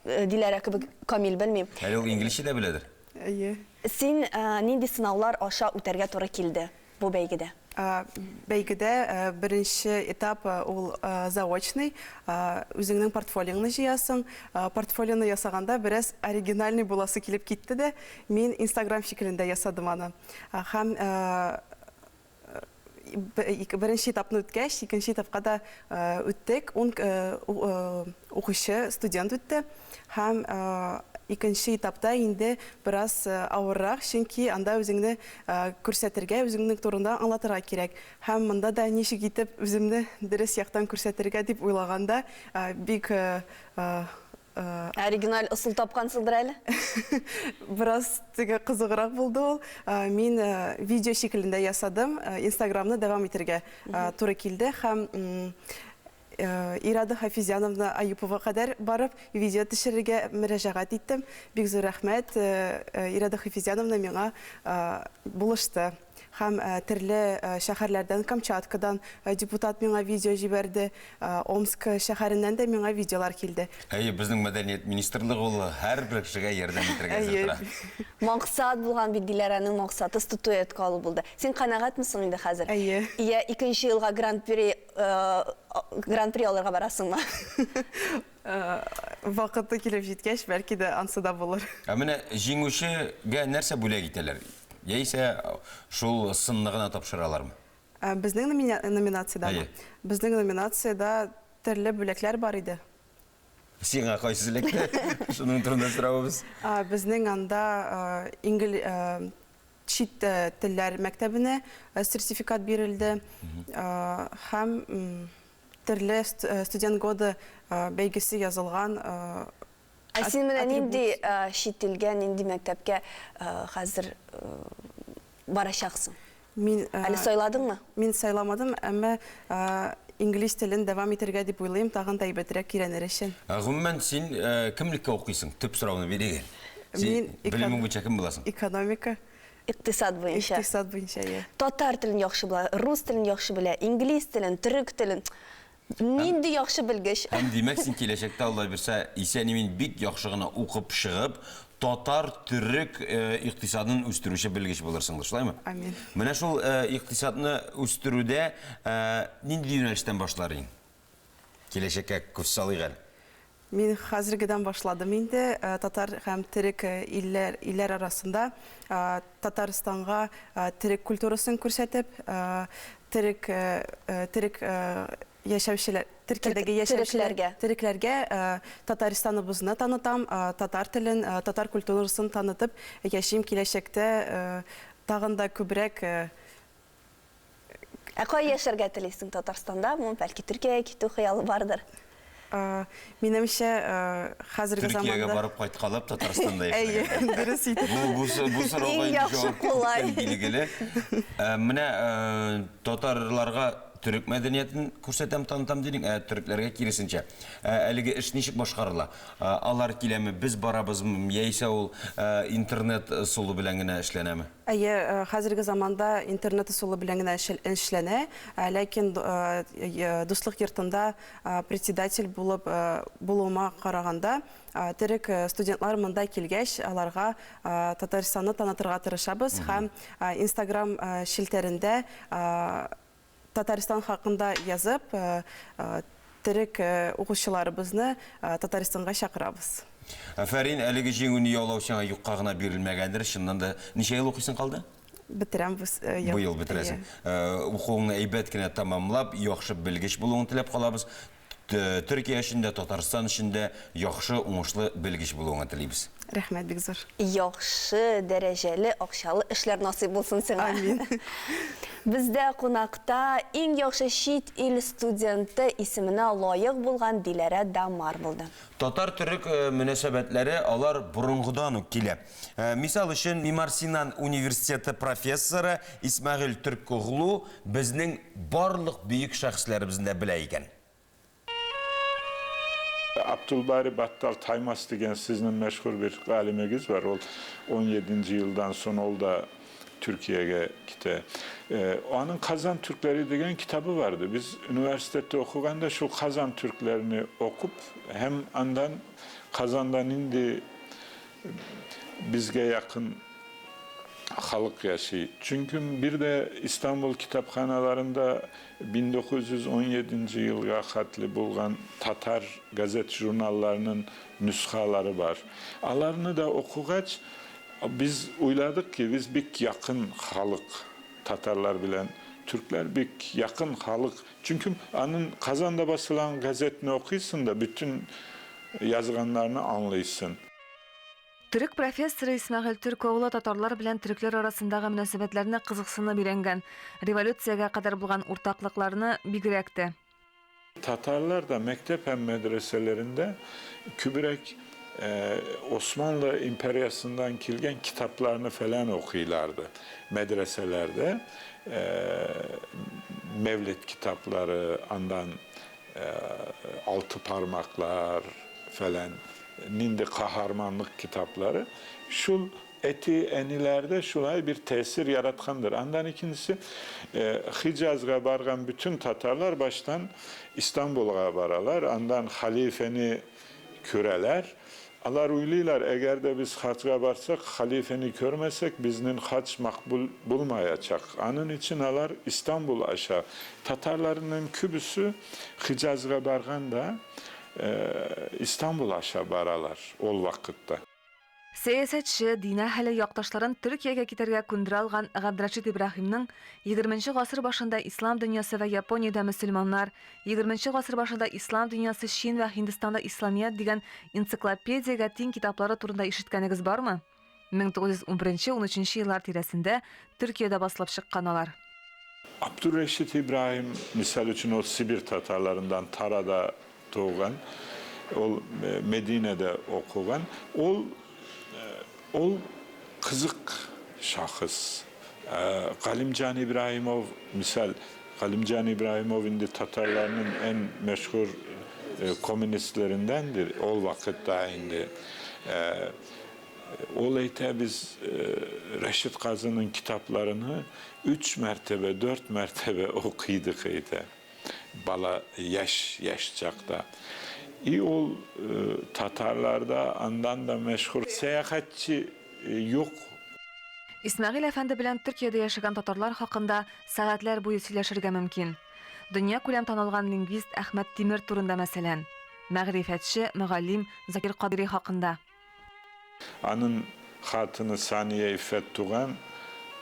э, Диләрә кебек камил белмим. Әле ул инглизчә дә беләдер. Әйе. Син нинди сынаулар аша үтәргә туры килде бу бәйгедә? Бәйгедә беренче этап ул заочный, үзеңнең портфолиоңны җыясың. Портфолионы ясаганда бераз оригинальный буласы килеп китте дә, мин Инстаграм шикелендә ясадым аны. Һәм беренче этапны үткәч, икенче этапка да үттек. Ун укучы, студент үтте. Һәм икенче этапта инде бераз авыррак, чөнки анда үзеңне күрсәтергә, үзеңнең турында аңлатырга кирәк. Һәм монда да ничек итеп үземне дөрес яктан күрсәтергә дип уйлаганда, бик Оригиналь ысул тапкансыңдыр әле? Бераз теге кызыграк булды ул. Мин видео шикелендә ясадым, Инстаграмны дәвам итәргә туры килде һәм Ирада Хафизяновна Аюпова кадәр барып, видео төшерергә мөрәҗәгать иттем. Бик зур рәхмәт, Ирада Хафизяновна миңа булышты. Һәм төрле шәһәрләрдән, Камчаткадан депутат миңа видео җибәрде, Омск шәһәреннән дә миңа видеолар килде. Әйе, безнең мәдәният министрлыгы ул һәрбер кешегә ярдәм итәргә әзер тора. Максат булган бит, Диләрәнең максаты статуэтка алу булды. Син канәгатьме соң инде хәзер? Әйе. Йә икенче елга гран-при Гран-при алырга барасыңмы? Вакыты килеп җиткәч, бәлки дә ансы да булыр. Ә менә җиңүчегә нәрсә бүләк итәләр? Яисә шул сынны гына тапшыралармы? Безнең номинациядәме? Әйе. Безнең номинациядә төрле бүләкләр бар иде. Сиңа кайсы эләкте? Шуның турында соравыбыз. Безнең анда ингл чит телләр мәктәбенә сертификат бирелде һәм төрле Студент года бәйгесе язылган. Ә син менә нинди чит илгә, нинди мәктәпкә хәзер барачаксың? Мин Әле сайладыңмы? Мин сайламадым, әмма инглиз телен дәвам итәргә дип уйлыйм, тагын да әйбәтрәк өйрәнер өчен. Ә гомумән, син кемлеккә укыйсың? Төп сорауны бирик әле. Син Мин белемең буенча кем буласың? Экономика. Икътисад буенча. Икътисад буенча, иә. Татар телен яхшы белә, рус телен яхшы белә, инглиз телен, төрек телен. Нинди яхшы белгеч! Һәм, димәк, син киләчәктә, Алла бирсә, исән-имин бик яхшы гына укып чыгып, татар, төрек икътисадын үстерүче белгеч булырсыңдыр, шулаймы? Амин. Менә шул икътисадны үстерүдә нинди юнәлештән башлар идең? Киләчәккә күз салыйк әле. Мин хәзергедән башладым инде татар һәм төрек илләр илләр арасында Татарстанга төрек культурасын күрсәтеп, төрек төрек яшәүчеләр Төркиядәге яшәүчеләр төрекләргә Татарстаныбызны танытам, татар телен, татар культурасын танытып яшим киләчәктә тагын да күбрәк Ә кая яшәргә телисең? Татарстандамы? Бәлки Төркиягә китү хыялы бардыр? Минемчә, хәзерге заманда. Төркиягә барып кайткалап Татарстанда яшәргә. Әйе, дөрес итеп. Бу бу сорауга инде җавап күптән билгеле. Менә татарларга төрек мәдәниятен күрсәтәм, танытам дидең, ә төрекләргә киресенчә. Әлеге эш ничек башкарыла? Алар киләме, без барабызмы, яисә ул интернет ысулы белән генә эшләнәме? Әйе, хәзерге заманда интернет ысулы белән генә эшләнә, ләкин Дуслык йортында председатель булып булуыма караганда, төрек студентлар монда килгәч, аларга Татарстанны танытырга тырышабыз һәм Инстаграм челтәрендә Татарстан хакында язып, төрек укучыларыбызны Татарстанга чакырабыз. Афәрин, әлеге җиңүне яулау сиңа юкка гына бирелмәгәндер. Чыннан да, ничә ел укыйсың калды? Бетерәм бу ел. Быел бетерәсең. Укуыңны әйбәт кенә тәмамлап, яхшы белгеч булуыңны теләп калабыз. Төркия өчен дә, Татарстан өчен дә яхшы, уңышлы белгеч булуыңны телибез. Рәхмәт бик зур. Яхшы, дәрәҗәле, акчалы эшләр насыйп булсын сиңа. Амин. Бездә кунакта иң яхшы чит ил студенты исеменә лаек булган Диләрә Дамар булды. Татар-төрек мөнәсәбәтләре алар борынгыдан ук килә. Мисал өчен, Мимар Синан университеты профессоры Исмәгыйль Төркоглу безнең барлык бөек шәхесләребезне дә белә икән. Abdülbari Battal Taymas degen sizin meşhur bir aliminiz var. Ol 17. yıldan sonra ol da Türkiye'ye gitti. Onun Kazan Türkleri degen kitabı vardı. Biz üniversitede okuganda şu Kazan Türklerini okup hem andan Kazan'dan indi bizge yakın halıq yaşıy. Çünki bir de İstanbul kitapxanalarında 1917 yılğa qatli bulğan tatar gazet-jurnallarınıñ nüshaları bar. Alarnı da oquğaç, biz uyladıq ki, biz bik yaqın halıq, tatarlar bilen türkler bik yaqın halıq. Çünki anıñ Qazanda basılan gazetni oquysıñ da, bütün yazğanlarını añlıysıñ. Төрек профессоры Исмәгыйль Төркоглы татарлар белән төрекләр арасындагы мөнәсәбәтләрне кызыксынып өйрәнгән, революциягә кадәр булган уртаклыкларны бигрәк тә. Татарлар да мәктәп һәм мәдрәсәләрендә күбрәк Османлы империясыннан килгән китапларны фәлән укыйларды. Мәдрәсәләрдә Мәүлид китаплары, аннан Алты пармаклар фәлән, нинди каһарманлык китаплары, шул әти-әниләрдә шулай бер тәэсир яраткандыр. Аннан икенчесе, Хиҗазга барган бөтен татарлар баштан Истанбулга баралар, аннан халифәне күрәләр. Алар уйлыйлар, әгәр дә без хаҗга барсак, халифәне күрмәсәк, безнең хаҗ макбул булмаячак. Аның өчен алар Истанбул аша. Татарларның күбесе Хиҗазга барганда Истанбул аша баралар ул вакытта. Сәясәтче, дин әһеле якташларын Төркиягә китәргә күндерә алган Габдрәшит Ибраһимның Егерменче гасыр башында ислам дөньясы вә Япониядә мөселманнар, Егерменче гасыр башында ислам дөньясы Чин вә Һиндстанда исламият дигән энциклопедиягә тиң китаплары турында ишеткәнегез бармы? 1911-13 еллар тирәсендә Төркиядә басылып чыккан алар. Абдурәшит Ибраһим, мисал өчен, ул Сибирь татарларыннан Тарада туган, ул Мединәдә укыган. Ул ул кызык шәхес. Галимҗан Ибраһимов, мисал, Галимҗан Ибраһимов инде татарларның иң мәшһүр коммунистларындандыр ул вакытта инде. Ул әйтә, без Рәшит Казының китапларыны өч мәртәбә, дүрт мәртәбә укыйдык, әйтә. Бала яшь, яшь чакта. И ул татарларда аннан да мәшһүр сәяхәтче юк. Исмәгыйль әфәнде белән Төркиядә яшәгән татарлар хакында сәгатьләр буе сөйләшергә мөмкин. Дөньякүләм танылган лингвист Әхмәт Тимер турында, мәсәлән. Мәгърифәтче, мөгаллим Закир Кадыйри хакында. Аның хатыны Сания Иффәт туган,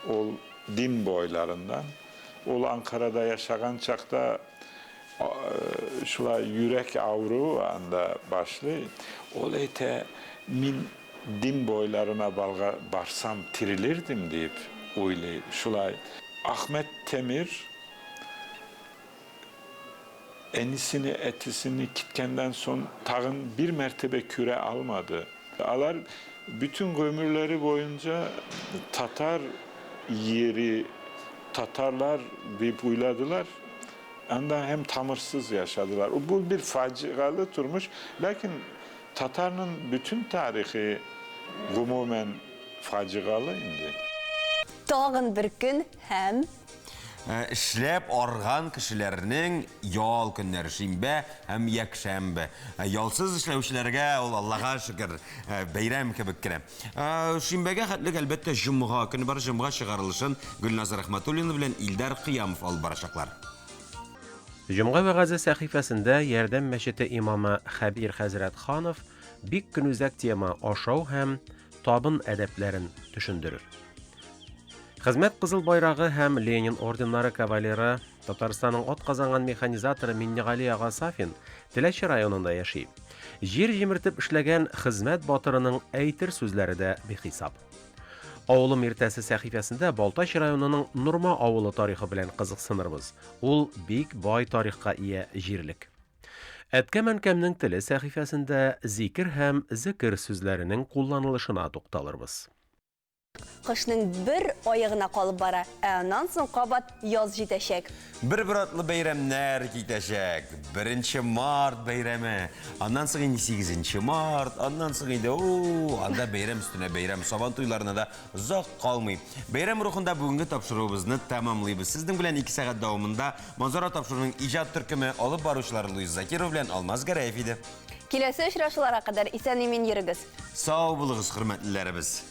ул Дим бойларыннан. Ул Анкарада яшаган чакта шулай йөрәк авыруы анда башлый. Ул әйтә, мин Дим бойларына барсам терелердем дип уйлый. Шулай. Ахмәт Темир Әнисене, әтисене киткәннән соң тагын бер мәртәбә күрә алмады. Алар бөтен гомерләре буенча татар йире, татарлар дип уйладылар. Анда һәм тамырсыз яшадылар. Бу бер фаҗигалы тормыш. Ләкин татарның бөтен тарихы гомумән фаҗигалы инде. Тагын бер көн һәм. Эшләп арган кешеләрнең ял көннәре шимбә һәм якшәмбе. Ялсыз эшләүчеләргә ул Аллага шөкер, бәйрәм кебек кенә. Шимбәгә хәтлек, әлбәттә, җомга көне бар. Җомга чыгарылышын Гөлназ Рәхмәтуллина белән Илдар Кыямов алып барачаклар. Җомга вәгазе сәхифәсендә Ярдәм мәчете имамы Хәбир хәзрәт Ханов бик көнүзәк тема ашау һәм табын әдәпләрен төшендерер. Хезмәт Кызыл Байрагы һәм Ленин орденнары кавалеры, Татарстанның атказанган механизаторы Миннегали ага Сафин Теләче районында яши. Җир җимертеп эшләгән хезмәт батырының әйтер сүзләре дә бихисап. Авылым иртәсе сәхифәсендә Балтач районының Норма авылы тарихы белән кызыксынырбыз. Ул бик бай тарихка ия җирлек. Әткәм-әнкәмнең теле сәхифәсендә зикер һәм зекер сүзләренең кулланылышына тукталырбыз. Кышның бер ае гына калып бара, ә аннан соң кабат яз җитәчәк. Бер-бер артлы бәйрәмнәр китәчәк. Беренче март бәйрәме, аннан соң инде сигезенче март, аннан соң инде, у, анда бәйрәм өстенә бәйрәм, Сабан туйларына да озак калмый. Бәйрәм рухында бүгенге тапшыруыбызны тәмамлыйбыз. Сезнең белән 2 сәгать дәвамында Манзара тапшыруының иҗат төркеме, алып баручылар Луиз Закиров белән Алмаз Гәрәев иде. Киләсе очрашуларга кадәр исән-имин йөрегез. Сау булыгыз, хөрмәтлеләребез!